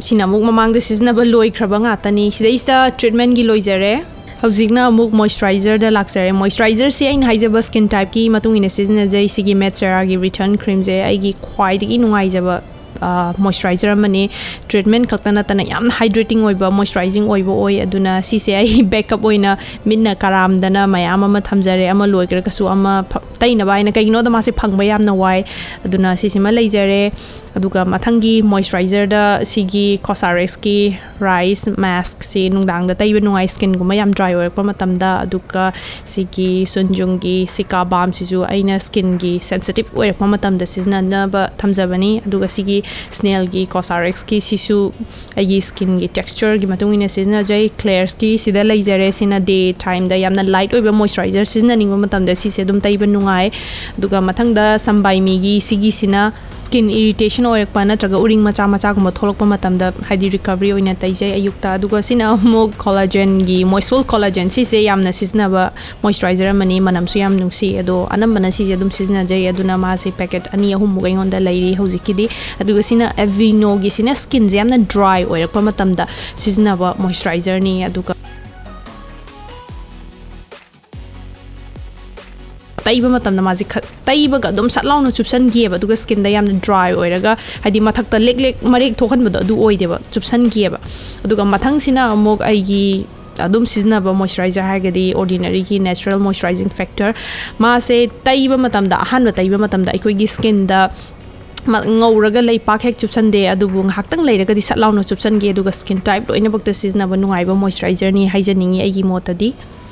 ꯁꯤꯅ ꯑꯃꯨꯛ ꯃꯃꯥꯡꯗ ꯁꯤꯖꯤꯟꯅꯕ ꯂꯣꯏꯈ꯭ꯔꯕ ꯉꯥꯛꯇꯅꯤ꯫ ꯁꯤꯗꯩꯁꯤꯗ ꯇ꯭ꯔꯤꯠꯃꯦꯟꯒꯤ ꯂꯣꯏꯖꯔꯦ꯫ ꯍꯧꯖꯤꯛꯅ ꯑꯃꯨꯛ ꯃꯣꯏꯆꯔꯥꯏꯖꯔꯗ ꯂꯥꯛꯆꯔꯦ꯫ ꯃꯣꯏꯆꯔꯥꯏꯖꯔꯁꯤ ꯑꯩꯅ ꯍꯥꯏꯖꯕ ꯁ꯭ꯀꯤꯟ ꯇꯥꯏꯞꯀꯤ ꯃꯇꯨꯡ ꯏꯟꯅ ꯁꯤꯖꯤꯟꯅꯖꯩ꯫ ꯁꯤꯒꯤ ꯃꯦꯠꯁꯦꯔꯥꯒꯤ ꯔꯤꯇꯔꯟ ꯀ꯭ꯔꯤꯝꯁꯦ ꯑꯩꯒꯤ ꯈ꯭ꯋꯥꯏꯗꯒꯤ ꯅꯨꯡꯉꯥꯏꯖꯕ ꯃꯣꯏꯆꯔꯥꯏꯖꯔ ꯑꯃꯅꯤ꯫ ꯇ꯭ꯔꯤꯠꯃꯦꯟ ꯈꯛꯇ ꯅꯠꯇꯅ ꯌꯥꯝꯅ ꯍꯥꯏꯗ꯭ꯔꯦꯇꯤꯡ ꯑꯣꯏꯕ, ꯃꯣꯏꯆꯔꯥꯏꯖꯤꯡ ꯑꯣꯏꯕ ꯑꯣꯏ꯫ ꯑꯗꯨꯅ ꯁꯤꯁꯦ ꯑꯩ ꯕꯦꯛꯀꯞ ꯑꯣꯏꯅ ꯃꯤꯠꯅ ꯀꯔꯥꯝꯗꯅ ꯃꯌꯥꯝ ꯑꯃ ꯊꯝꯖꯔꯦ, ꯑꯃ ꯂꯣꯏꯈ꯭ꯔꯒꯁꯨ ꯑꯃ ꯐ-, ꯇꯩꯅꯕ ꯍꯥꯏꯅ꯫ ꯀꯩꯒꯤꯅꯣꯗ ꯃꯥꯁꯦ ꯐꯪꯕ ꯌꯥꯝꯅ ꯋꯥꯏ꯫ ꯑꯗꯨꯅ ꯁꯤꯁꯤꯃ ꯂꯩꯖꯔꯦ꯫ ꯑꯗꯨꯒ ꯃꯊꯪꯒꯤ ꯃꯣꯏꯆꯔꯥꯏꯖꯔꯗ ꯁꯤꯒꯤ ꯀꯣꯁꯥꯔꯦꯛꯁꯀꯤ ꯔꯥꯏꯁ ꯃꯥꯁꯛꯁꯤ ꯅꯨꯡꯗꯥꯡꯗ ꯇꯩꯕ ꯅꯨꯡꯉꯥꯏ, ꯁ꯭ꯀꯤꯟꯒꯨꯝꯕ ꯌꯥꯝ ꯗ꯭ꯔꯥꯏ ꯑꯣꯏꯔꯛꯄ ꯃꯇꯝꯗ꯫ ꯑꯗꯨꯒ ꯁꯤꯒꯤ ꯁꯨꯟꯖꯨꯡꯒꯤ ꯁꯤꯀꯥ ꯕꯥꯝꯁꯤꯁꯨ ꯑꯩꯅ ꯁ꯭ꯀꯤꯟꯒꯤ ꯁꯦꯟꯁꯤꯇꯤꯞ ꯑꯣꯏꯔꯛꯄ ꯃꯇꯝꯗ ꯁꯤꯖꯤꯟꯅꯅꯕ ꯊꯝꯖꯕꯅꯤ꯫ ꯑꯗꯨꯒ ꯁꯤꯒꯤ ꯁ꯭ꯅꯦꯜꯒꯤ ꯀꯣꯁꯥꯔꯦꯛꯁꯀꯤ ꯁꯤꯁꯨ ꯑꯩꯒꯤ ꯁ꯭ꯀꯤꯟꯒꯤ ꯇꯦꯛꯁꯆꯔꯒꯤ ꯃꯇꯨꯡ ꯏꯟꯅ ꯁꯤꯖꯤꯟꯅꯖꯩ꯫ ꯀ꯭ꯂꯦꯌꯔꯁꯀꯤ ꯁꯤꯗ ꯂꯩꯖꯔꯦ꯫ ꯁꯤꯅ ꯗꯦ ꯇꯥꯏꯝꯗ ꯌꯥꯝꯅ ꯂꯥꯏꯠ ꯑꯣꯏꯕ ꯃꯣꯏꯆꯔꯥꯏꯖꯔ ꯁꯤꯖꯤꯟꯅꯅꯤꯡꯕ ꯃꯇꯝꯗ ꯁꯤꯁꯦ ꯑꯗꯨꯝ ꯇꯩꯕ ꯅꯨꯡꯉꯥꯏ꯫ ꯑꯗꯨꯒ ꯃꯊꯪꯗ ꯁꯝꯕꯥꯏꯃꯤꯒꯤ ꯁꯤꯒꯤꯁꯤꯅ ꯁ꯭ꯀꯤꯟ ꯏꯔꯤꯇꯦꯁꯟ ꯑꯣꯏꯔꯛꯄ ꯅꯠꯇ꯭ꯔꯒ ꯎꯔꯤꯡ ꯃꯆꯥ ꯃꯆꯥꯒꯨꯝꯕ ꯊꯣꯛꯂꯛꯄ ꯃꯇꯝꯗ ꯍꯥꯏꯗꯤ ꯔꯤꯀꯕꯔꯤ ꯑꯣꯏꯅ ꯇꯩꯖꯩ ꯑꯌꯨꯛꯇ꯫ ꯑꯗꯨꯒ ꯁꯤꯅ ꯑꯃꯨꯛ ꯀꯣꯂꯥꯖꯦꯟꯒꯤ, ꯃꯣꯏꯁꯨꯜ ꯀꯣꯂꯥꯖꯦꯟ, ꯁꯤꯁꯦ ꯌꯥꯝꯅ ꯁꯤꯖꯤꯟꯅꯕ ꯃꯣꯏꯆꯔꯥꯏꯖꯔ ꯑꯃꯅꯤ꯫ ꯃꯅꯝꯁꯨ ꯌꯥꯝ ꯅꯨꯡꯁꯤ꯫ ꯑꯗꯣ ꯑꯅꯝꯕꯅ ꯁꯤꯁꯦ ꯑꯗꯨꯝ ꯁꯤꯖꯤꯟꯅꯖꯩ꯫ ꯑꯗꯨꯅ ꯃꯥꯁꯦ ꯄꯦꯀꯦꯠ ꯑꯅꯤ ꯑꯍꯨꯝꯃꯨꯛ ꯑꯩꯉꯣꯟꯗ ꯂꯩꯔꯤ ꯍꯧꯖꯤꯛꯀꯤꯗꯤ꯫ ꯑꯗꯨꯒ ꯁꯤꯅ ꯑꯦꯚꯤꯅꯣꯒꯤꯁꯤꯅ ꯁ꯭ꯀꯤꯟꯁꯦ ꯌꯥꯝꯅ ꯗ꯭ꯔꯥꯏ ꯑꯣꯏꯔꯛꯄ ꯃꯇꯝꯗ ꯁꯤꯖꯤꯟꯅꯕ ꯃꯣꯏꯆꯔꯥꯏꯖꯔꯅꯤ꯫ ꯑꯗꯨꯒ ꯇꯩꯕ ꯃꯇꯝꯗ ꯃꯥꯁꯦ ꯈ-, ꯇꯩꯕꯒ ꯑꯗꯨꯝ ꯁꯠ ꯂꯥꯎꯅ ꯆꯨꯞꯁꯟꯈꯤꯑꯕ꯫ ꯑꯗꯨꯒ ꯁ꯭ꯀꯤꯟꯗ ꯌꯥꯝꯅ ꯗ꯭ꯔꯥꯏ ꯑꯣꯏꯔꯒ, ꯍꯥꯏꯗꯤ ꯃꯊꯛꯇ ꯂꯦꯛ ꯂꯦꯛ ꯃꯔꯦꯛ ꯊꯣꯛꯍꯟꯕꯗꯣ ꯑꯗꯨ ꯑꯣꯏꯗꯦꯕ, ꯆꯨꯞꯁꯟꯈꯤꯑꯕ꯫ ꯑꯗꯨꯒ ꯃꯊꯪꯁꯤꯅ ꯑꯃꯨꯛ ꯑꯩꯒꯤ ꯑꯗꯨꯝ ꯁꯤꯖꯤꯟꯅꯕ ꯃꯣꯏꯆꯔꯥꯏꯖꯔ ꯍꯥꯏꯔꯒꯗꯤ ꯑꯣꯔꯗꯤꯅꯔꯤꯒꯤ ꯅꯦꯆꯔꯦꯜ ꯃꯣꯏꯆꯔꯥꯏꯖꯤꯡ ꯐꯦꯛꯇꯔ꯫ ꯃꯥꯁꯦ ꯇꯩꯕ ꯃꯇꯝꯗ, ꯑꯍꯥꯟꯕ ꯇꯩꯕ ꯃꯇꯝꯗ ꯑꯩꯈꯣꯏꯒꯤ ꯁ꯭ꯀꯤꯟꯗ ꯃ-, ꯉꯧꯔꯒ ꯂꯩꯄꯥꯛ ꯍꯦꯛ ꯆꯨꯞꯁꯟꯗꯦ, ꯑꯗꯨꯕꯨ ꯉꯥꯏꯍꯥꯛꯇꯪ ꯂꯩꯔꯒꯗꯤ ꯁꯠ ꯂꯥꯎꯅ ꯆꯨꯞꯁꯟꯒꯦ꯫ ꯑꯗꯨꯒ ꯁ꯭ꯀꯤꯟ ꯇꯥꯏꯞ ꯂꯣꯏꯅꯃꯛꯇ ꯁꯤꯖꯤꯟꯅꯕ ꯅꯨꯡꯉꯥꯏꯕ ꯃꯣꯏꯆꯔꯥꯏꯖꯔꯅꯤ ꯍꯥꯏꯖꯅꯤꯡꯉꯤ ꯑꯩꯒꯤ ꯃꯣꯠꯇꯗꯤ꯫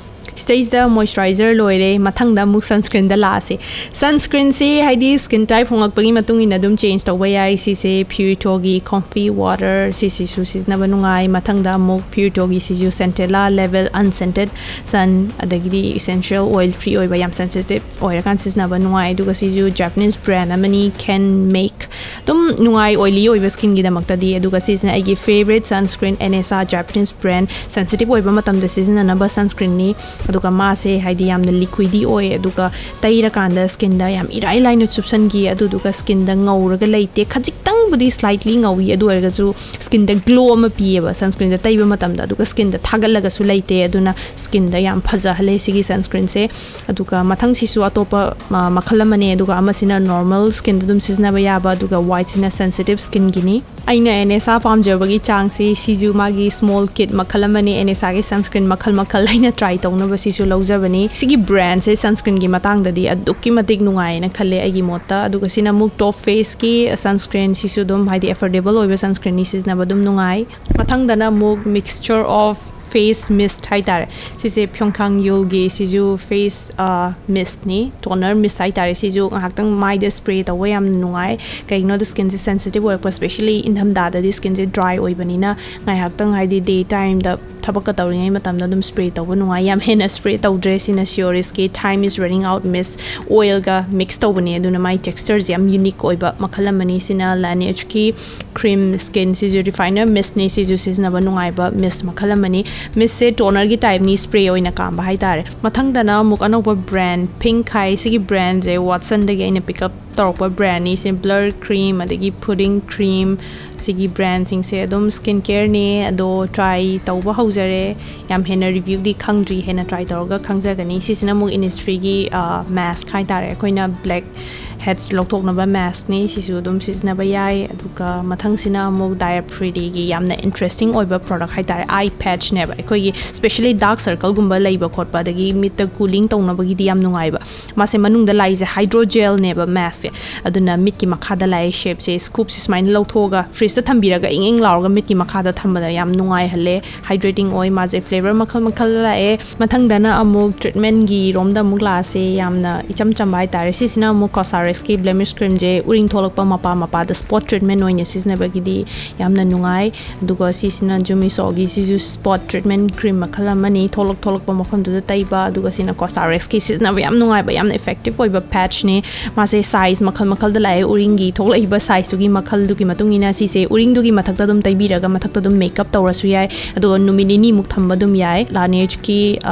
ꯁꯤꯗꯩꯁꯤꯗ ꯃꯣꯏꯆꯔꯥꯏꯖꯔ ꯂꯣꯏꯔꯦ, ꯃꯊꯪꯗ ꯑꯃꯨꯛ ꯁꯟꯁ꯭ꯀ꯭ꯔꯤꯟꯗ ꯂꯥꯛꯑꯁꯦ꯫ ꯁꯟꯁ꯭ꯀ꯭ꯔꯤꯟꯁꯤ ꯍꯥꯏꯗꯤ ꯁ꯭ꯀꯤꯟ ꯇꯥꯏꯞ ꯍꯣꯡꯂꯛꯄꯒꯤ ꯃꯇꯨꯡ ꯏꯟꯅ ꯑꯗꯨꯝ ꯆꯦꯟꯖ ꯇꯧꯕ ꯌꯥꯏ꯫ ꯁꯤꯁꯦ ꯄ꯭ꯌꯨꯔꯤꯇꯣꯒꯤ ꯀꯣꯝꯐꯤ ꯋꯥꯇꯔ, ꯁꯤꯁꯤꯁꯨ ꯁꯤꯖꯤꯟꯅꯕ ꯅꯨꯡꯉꯥꯏ꯫ ꯃꯊꯪꯗ ꯑꯃꯨꯛ ꯄ꯭ꯌꯨꯔꯤꯇꯣꯒꯤ ꯁꯤꯁꯨ ꯁꯦꯟꯇꯦꯂꯥ ꯂꯦꯕꯦꯜ ꯑꯟꯁꯦꯟꯇꯦꯠ ꯁꯟ, ꯑꯗꯒꯤꯗꯤ ꯏꯁꯦꯟꯁꯤꯌꯦꯜ ꯑꯣꯏꯜ ꯐ꯭ꯔꯤ ꯑꯣꯏꯕ, ꯌꯥꯝ ꯁꯦꯟꯁꯤꯇꯤꯞ ꯑꯣꯏꯔꯀꯥꯟꯗ ꯁꯤꯖꯤꯟꯅꯕ ꯅꯨꯡꯉꯥꯏ꯫ ꯑꯗꯨꯒ ꯁꯤꯁꯨ ꯖꯄꯥꯅꯤꯁ ꯕ꯭ꯔꯥꯟ ꯑꯃꯅꯤ, ꯀꯦꯟ ꯃꯦꯛ꯫ ꯑꯗꯨꯝ ꯅꯨꯡꯉꯥꯏ ꯑꯣꯏꯂꯤ ꯑꯣꯏꯕ ꯁ꯭ꯀꯤꯟꯒꯤꯗꯃꯛꯇꯗꯤ꯫ ꯑꯗꯨꯒ ꯁꯤꯁꯤꯅ ꯑꯩꯒꯤ favourite sunscreen, Anessa, Japanese brand, sensitive ꯑꯣꯏꯕ ꯃꯇꯝꯗ ꯁꯤꯖꯤꯟꯅꯅꯕ ꯁꯟꯁꯀ꯭ꯔꯤꯟꯅꯤ꯫ ꯑꯗꯨꯒ ꯃꯥꯁꯦ ꯍꯥꯏꯗꯤ ꯌꯥꯝꯅ ꯂꯤꯀ꯭ꯋꯤꯗꯤ ꯑꯣꯏ, ꯑꯗꯨꯒ ꯇꯩꯔꯀꯥꯟꯗ ꯁ꯭ꯀꯤꯟꯗ ꯌꯥꯝ ꯏꯔꯥꯏ ꯂꯥꯏꯅ ꯆꯨꯞꯁꯟꯈꯤ꯫ ꯑꯗꯨꯗꯨꯒ ꯁ꯭ꯀꯤꯟꯗ ꯉꯧꯔꯒ ꯂꯩꯇꯦ, ꯈꯖꯤꯛꯇꯪꯕꯨꯗꯤ ꯁ꯭ꯂꯥꯏꯠꯂꯤ ꯉꯧꯏ, ꯑꯗꯨ ꯑꯣꯏꯔꯒꯁꯨ ꯁ꯭ꯀꯤꯟꯗ ꯒ꯭ꯂꯣ ꯑꯃ ꯄꯤꯌꯦꯕ ꯁꯟꯁꯀ꯭ꯔꯤꯟꯗ ꯇꯩꯕ ꯃꯇꯝꯗ꯫ ꯑꯗꯨꯒ ꯁ꯭ꯀꯤꯟꯗ ꯊꯥꯒꯠꯂꯒꯁꯨ ꯂꯩꯇꯦ, ꯑꯗꯨꯅ ꯁ꯭ꯀꯤꯟꯗ ꯌꯥꯝ ꯐꯖꯍꯜꯂꯦ ꯁꯤꯒꯤ ꯁꯟꯁꯀ꯭ꯔꯤꯟꯁꯦ꯫ ꯑꯗꯨꯒ ꯃꯊꯪꯁꯤꯁꯨ ꯑꯇꯣꯞꯄ, ꯑ, ꯃꯈꯜ ꯑꯃꯅꯦ, ꯑꯗꯨꯒ ꯑꯃꯁꯤꯅ ꯅꯣꯔꯃꯦꯜ ꯁ꯭ꯀꯤꯟꯗ ꯑꯗꯨꯝ ꯁꯤꯖꯤꯟꯅꯕ ꯌꯥꯕ, ꯑꯗꯨꯒ ꯋꯥꯏꯠꯁꯤꯅ ꯁꯦꯟꯁꯤꯇꯤꯞ ꯁ꯭ꯀꯤꯟꯒꯤꯅꯤ꯫ ꯑꯩꯅ ꯑꯦꯟ ꯑꯦꯁ ꯑꯥ ꯄꯥꯝꯖꯕꯒꯤ ꯆꯥꯡꯁꯤ, ꯁꯤꯁꯨ ꯃꯥꯒꯤ ꯁ꯭ꯃꯣꯜ ꯀꯤꯠ ꯃꯈꯜ ꯑꯃꯅꯦ, ꯑꯦꯟ ꯑꯦꯁ ꯑꯥꯒꯤ ꯁꯟꯁꯀ꯭ꯔꯤꯟ ꯃꯈꯜ ꯃꯈꯜ ꯑꯩꯅ ꯇ꯭ꯔꯥꯏ ꯇꯧꯅꯕ ꯁꯤꯁꯨ ꯂꯧꯖꯕꯅꯤ꯫ ꯁꯤꯒꯤ ꯕ꯭ꯔꯥꯟꯁꯦ ꯁꯟꯁꯀ꯭ꯔꯤꯟꯒꯤ ꯃꯇꯥꯡꯗꯗꯤ ꯑꯗꯨꯛꯀꯤ ꯃꯇꯤꯛ ꯅꯨꯡꯉꯥꯏꯅ ꯈꯜꯂꯦ ꯑꯩꯒꯤ ꯃꯣꯠꯇ꯫ ꯑꯗꯨꯒ ꯁꯤꯅ ꯑꯃꯨꯛ ꯇꯣꯞ ꯐꯦꯁꯀꯤ ꯁꯟꯁꯀ꯭ꯔꯤꯟ, ꯁꯤꯁꯨ ꯑꯗꯨꯝ ꯍꯥꯏꯗꯤ ꯑꯦꯐꯣꯔꯗꯦꯕꯜ ꯑꯣꯏꯕ ꯁꯟꯁꯀ꯭ꯔꯤꯟꯅꯤ, ꯁꯤꯖꯤꯟꯅꯕ ꯑꯗꯨꯝ ꯅꯨꯡꯉꯥꯏ꯫ ꯃꯊꯪꯗꯅ ꯑꯃꯨꯛ mixture of face mist ꯍꯥꯏꯇꯥꯔꯦ꯫ ꯁꯤꯁꯦ ꯐ꯭ꯌꯣꯡꯈꯥꯡ ꯌꯨꯜꯒꯤ ꯁꯤꯁꯨ ꯐꯦꯁ ꯃꯤꯁꯅꯤ, ꯇꯣꯅꯔ ꯃꯤꯁ ꯍꯥꯏꯇꯥꯔꯦ꯫ ꯁꯤꯁꯨ ꯉꯥꯏꯍꯥꯛꯇꯪ ꯃꯥꯏꯗ ꯁ꯭ꯄ꯭ꯔꯦ ꯇꯧꯕ ꯌꯥꯝ ꯅꯨꯡꯉꯥꯏ꯫ ꯀꯩꯒꯤꯅꯣꯗ ꯁ꯭ꯀꯤꯟꯁꯦ ꯁꯦꯟꯁꯤꯇꯤꯚ ꯑꯣꯏꯔꯛꯄ, especially ꯏꯪꯊꯝꯊꯥꯗꯗꯤ ꯁ꯭ꯀꯤꯟꯁꯦ ꯗ꯭ꯔꯥꯏ ꯑꯣꯏꯕꯅꯤꯅ ꯉꯥꯏꯍꯥꯛꯇꯪ ꯍꯥꯏꯗꯤ ꯗꯦ ꯇꯥꯏꯝꯗ ꯊꯕꯛꯀ ꯇꯧꯔꯤꯉꯩ ꯃꯇꯝꯗ ꯑꯗꯨꯝ ꯁ꯭ꯄ꯭ꯔꯦ ꯇꯧꯕ ꯅꯨꯡꯉꯥꯏ꯫ ꯌꯥꯝ ꯍꯦꯟꯅ ꯁ꯭ꯄ꯭ꯔꯦ ꯇꯧꯗ꯭ꯔꯦ꯫ ꯁꯤꯅ Siorisque Time is Running Out Mist ꯑꯣꯏꯜꯒ ꯃꯤꯛꯁ ꯇꯧꯕꯅꯦ, ꯑꯗꯨꯅ ꯃꯥꯏ ꯇꯦꯛꯁꯆꯔꯁꯦ ꯌꯥꯝ ꯌꯨꯅꯤꯛ ꯑꯣꯏꯕ ꯃꯈꯜ ꯑꯃꯅꯤ꯫ ꯁꯤꯅ Laineige ꯀꯤ ꯀ꯭ꯔꯤꯝ ꯁ꯭ꯀꯤꯟ, ꯁꯤꯁꯨ ꯔꯤꯐꯥꯏꯅꯔ ꯃꯤꯁꯅꯤ, ꯁꯤꯁꯨ ꯁꯤꯖꯤꯟꯅꯕ ꯅꯨꯡꯉꯥꯏꯕ ꯃꯤꯁ ꯃꯈꯜ ꯑꯃꯅꯤ꯫ ꯃꯤꯁꯁꯦ ꯇꯣꯅꯔꯒꯤ ꯇꯥꯏꯞꯅꯤ, ꯁ꯭ꯄ꯭ꯔꯦ ꯑꯣꯏꯅ ꯀꯥꯝꯕ ꯍꯥꯏꯇꯥꯔꯦ꯫ ꯃꯊꯪꯗꯅ ꯑꯃꯨꯛ ꯑꯅꯧꯕ ꯕ꯭ꯔꯥꯟ ꯄꯤꯡꯛ ꯍꯥꯏ꯫ ꯁꯤꯒꯤ ꯕ꯭ꯔꯥꯟꯁꯦ ꯋꯥꯠꯁꯟꯗꯒꯤ ꯑꯩꯅ ꯄꯤꯛ ꯑꯞ ꯇꯧꯔꯛꯄ ꯕ꯭ꯔꯥꯟꯅꯤ꯫ ꯁꯤ ꯕ꯭ꯂꯔ ꯀ꯭ꯔꯤꯝ ꯑꯗꯒꯤ ꯄꯨꯗꯤꯡ ꯀ꯭ꯔꯤꯝ, ꯁꯤꯒꯤ ꯕ꯭ꯔꯥꯟꯁꯤꯡꯁꯦ ꯑꯗꯨꯝ ꯁ꯭ꯀꯤꯟ ꯀꯦꯌꯔꯅꯤ, ꯑꯗꯣ ꯇ꯭ꯔꯥꯏ ꯇꯧꯕ ꯍꯧꯖꯔꯦ꯫ ꯌꯥꯝ ꯍꯦꯟꯅ ꯔꯤꯚ꯭ꯌꯨꯗꯤ ꯈꯪꯗ꯭ꯔꯤ, ꯍꯦꯟꯅ ꯇ꯭ꯔꯥꯏ ꯇꯧꯔꯒ ꯈꯪꯖꯒꯅꯤ꯫ ꯁꯤꯁꯤꯅ ꯑꯃꯨꯛ Innisfree ꯒꯤ ꯃꯥꯁꯛ ꯍꯥꯏꯇꯥꯔꯦ, ꯑꯩꯈꯣꯏꯅ ꯕ꯭ꯂꯦꯛ ꯍꯦꯠꯁ ꯂꯧꯊꯣꯛꯅꯕ ꯃꯥꯁꯛꯅꯤ, ꯁꯤꯁꯨ ꯑꯗꯨꯝ ꯁꯤꯖꯤꯟꯅꯕ ꯌꯥꯏ꯫ ꯑꯗꯨꯒ ꯃꯊꯪꯁꯤꯅ ꯑꯃꯨꯛ Diaprityꯒꯤ ꯌꯥꯝꯅ ꯏꯟꯇꯔꯦꯁꯇꯤꯡ ꯑꯣꯏꯕ ꯄ꯭ꯔꯣꯗꯛ ꯍꯥꯏꯇꯥꯔꯦ, ꯑꯥꯏ ꯄꯦꯠꯁꯅꯦꯕ꯫ ꯑꯩꯈꯣꯏꯒꯤ especially ꯗꯥꯔꯛ ꯁꯔꯀꯜꯒꯨꯝꯕ ꯂꯩꯕ ꯈꯣꯠꯄ ꯑꯗꯒꯤ ꯃꯤꯠꯇ ꯀꯨꯂꯤꯡ ꯇꯧꯅꯕꯒꯤꯗꯤ ꯌꯥꯝ ꯅꯨꯡꯉꯥꯏꯕ꯫ ꯃꯥꯁꯦ ꯃꯅꯨꯡꯗ ꯂꯥꯛꯏꯁꯦ ꯍꯥꯏꯗ꯭ꯔꯣꯖꯦꯜꯅꯦꯕ, ꯃꯥꯁꯁꯦ꯫ ꯑꯗꯨꯅ ꯃꯤꯠꯀꯤ ꯃꯈꯥꯗ ꯂꯥꯛꯑꯦ ꯁꯦꯞꯁꯦ, ꯁ꯭ꯀꯨꯞꯁꯦ ꯁꯨꯃꯥꯏꯅ ꯂꯧꯊꯣꯛꯑꯒ ꯐ꯭ꯔꯤꯖꯇ ꯊꯝꯕꯤꯔꯒ ꯏꯪ ꯏꯪ ꯂꯥꯎꯔꯒ ꯃꯤꯠꯀꯤ ꯃꯈꯥꯗ ꯊꯝꯕꯗ ꯌꯥꯝ ꯅꯨꯡꯉꯥꯏꯍꯜꯂꯦ, ꯍꯥꯏꯗ꯭ꯔꯦꯇꯤꯡ ꯑꯣꯏ꯫ ꯃꯥꯁꯦ ꯐ꯭ꯂꯦꯕꯔ ꯃꯈꯜ ꯃꯈꯜ ꯂꯥꯛꯑꯦ꯫ ꯃꯊꯪꯗꯅ ꯑꯃꯨꯛ ꯇ꯭ꯔꯤꯠꯃꯦꯟꯒꯤ ꯔꯣꯝꯗ ꯑꯃꯨꯛ ꯂꯥꯛꯑꯁꯦ꯫ ꯌꯥꯝꯅ ꯏꯆꯝ ꯆꯝꯕ ꯍꯥꯏꯇꯥꯔꯦ꯫ ꯁꯤꯁꯤꯅ ꯑꯃꯨꯛ COSRX ꯀꯤ ꯕ꯭ꯂꯦꯃꯤꯁ ꯀ꯭ꯔꯤꯝꯁꯦ ꯎꯔꯤꯡ ꯊꯣꯛꯂꯛꯄ ꯃꯄꯥ ꯃꯄꯥꯗ ꯁ꯭ꯄꯣꯠ ꯇ꯭ꯔꯤꯠꯃꯦꯟ ꯑꯣꯏꯅ ꯁꯤꯖꯤꯟꯅꯕꯒꯤꯗꯤ ꯌꯥꯝꯅ ꯅꯨꯡꯉꯥꯏ꯫ ꯑꯗꯨꯒ ꯁꯤꯁꯤꯅ Jumisoꯒꯤ, ꯁꯤꯁꯨ ꯁ꯭ꯄꯣꯠ ꯇ꯭ꯔꯤꯠꯃꯦꯟ ꯀ꯭ꯔꯤꯝ ꯃꯈꯜ ꯑꯃꯅꯤ, ꯊꯣꯛꯂꯛ ꯊꯣꯛꯂꯛꯄ ꯃꯐꯝꯗꯨꯗ ꯇꯩꯕ꯫ ꯑꯗꯨꯒ ꯁꯤꯅ COSRX ꯀꯤ ꯁꯤꯖꯤꯟꯅꯕ ꯌꯥꯝ ꯅꯨꯡꯉꯥꯏꯕ, ꯌꯥꯝꯅ ꯏꯐꯦꯛꯇꯤꯞ ꯑꯣꯏꯕ ꯄꯦꯠꯁꯅꯤ꯫ ꯃꯥꯁꯦ ꯁꯥꯏꯖ ꯃꯈꯜ ꯃꯈꯜꯗ ꯂꯥꯛꯑꯦ, ꯎꯔꯤꯡꯒꯤ ꯊꯣꯛꯂꯛꯏꯕ ꯁꯥꯏꯖꯇꯨꯒꯤ ꯃꯈꯜꯗꯨꯒꯤ ꯃꯇꯨꯡ ꯏꯟꯅ꯫ ꯁꯤꯁꯦ ꯎꯔꯤꯡꯗꯨꯒꯤ ꯃꯊꯛꯇ ꯑꯗꯨꯝ ꯇꯩꯕꯤꯔꯒ ꯃꯊꯛꯇ ꯑꯗꯨꯝ ꯃꯦꯀꯞ ꯇꯧꯔꯁꯨ ꯌꯥꯏ, ꯑꯗꯨꯒ ꯅꯨꯃꯤꯠ ꯅꯤꯅꯤꯃꯨꯛ ꯊꯝꯕ ꯑꯗꯨꯝ ꯌꯥꯏ꯫ Laineige ꯀꯤ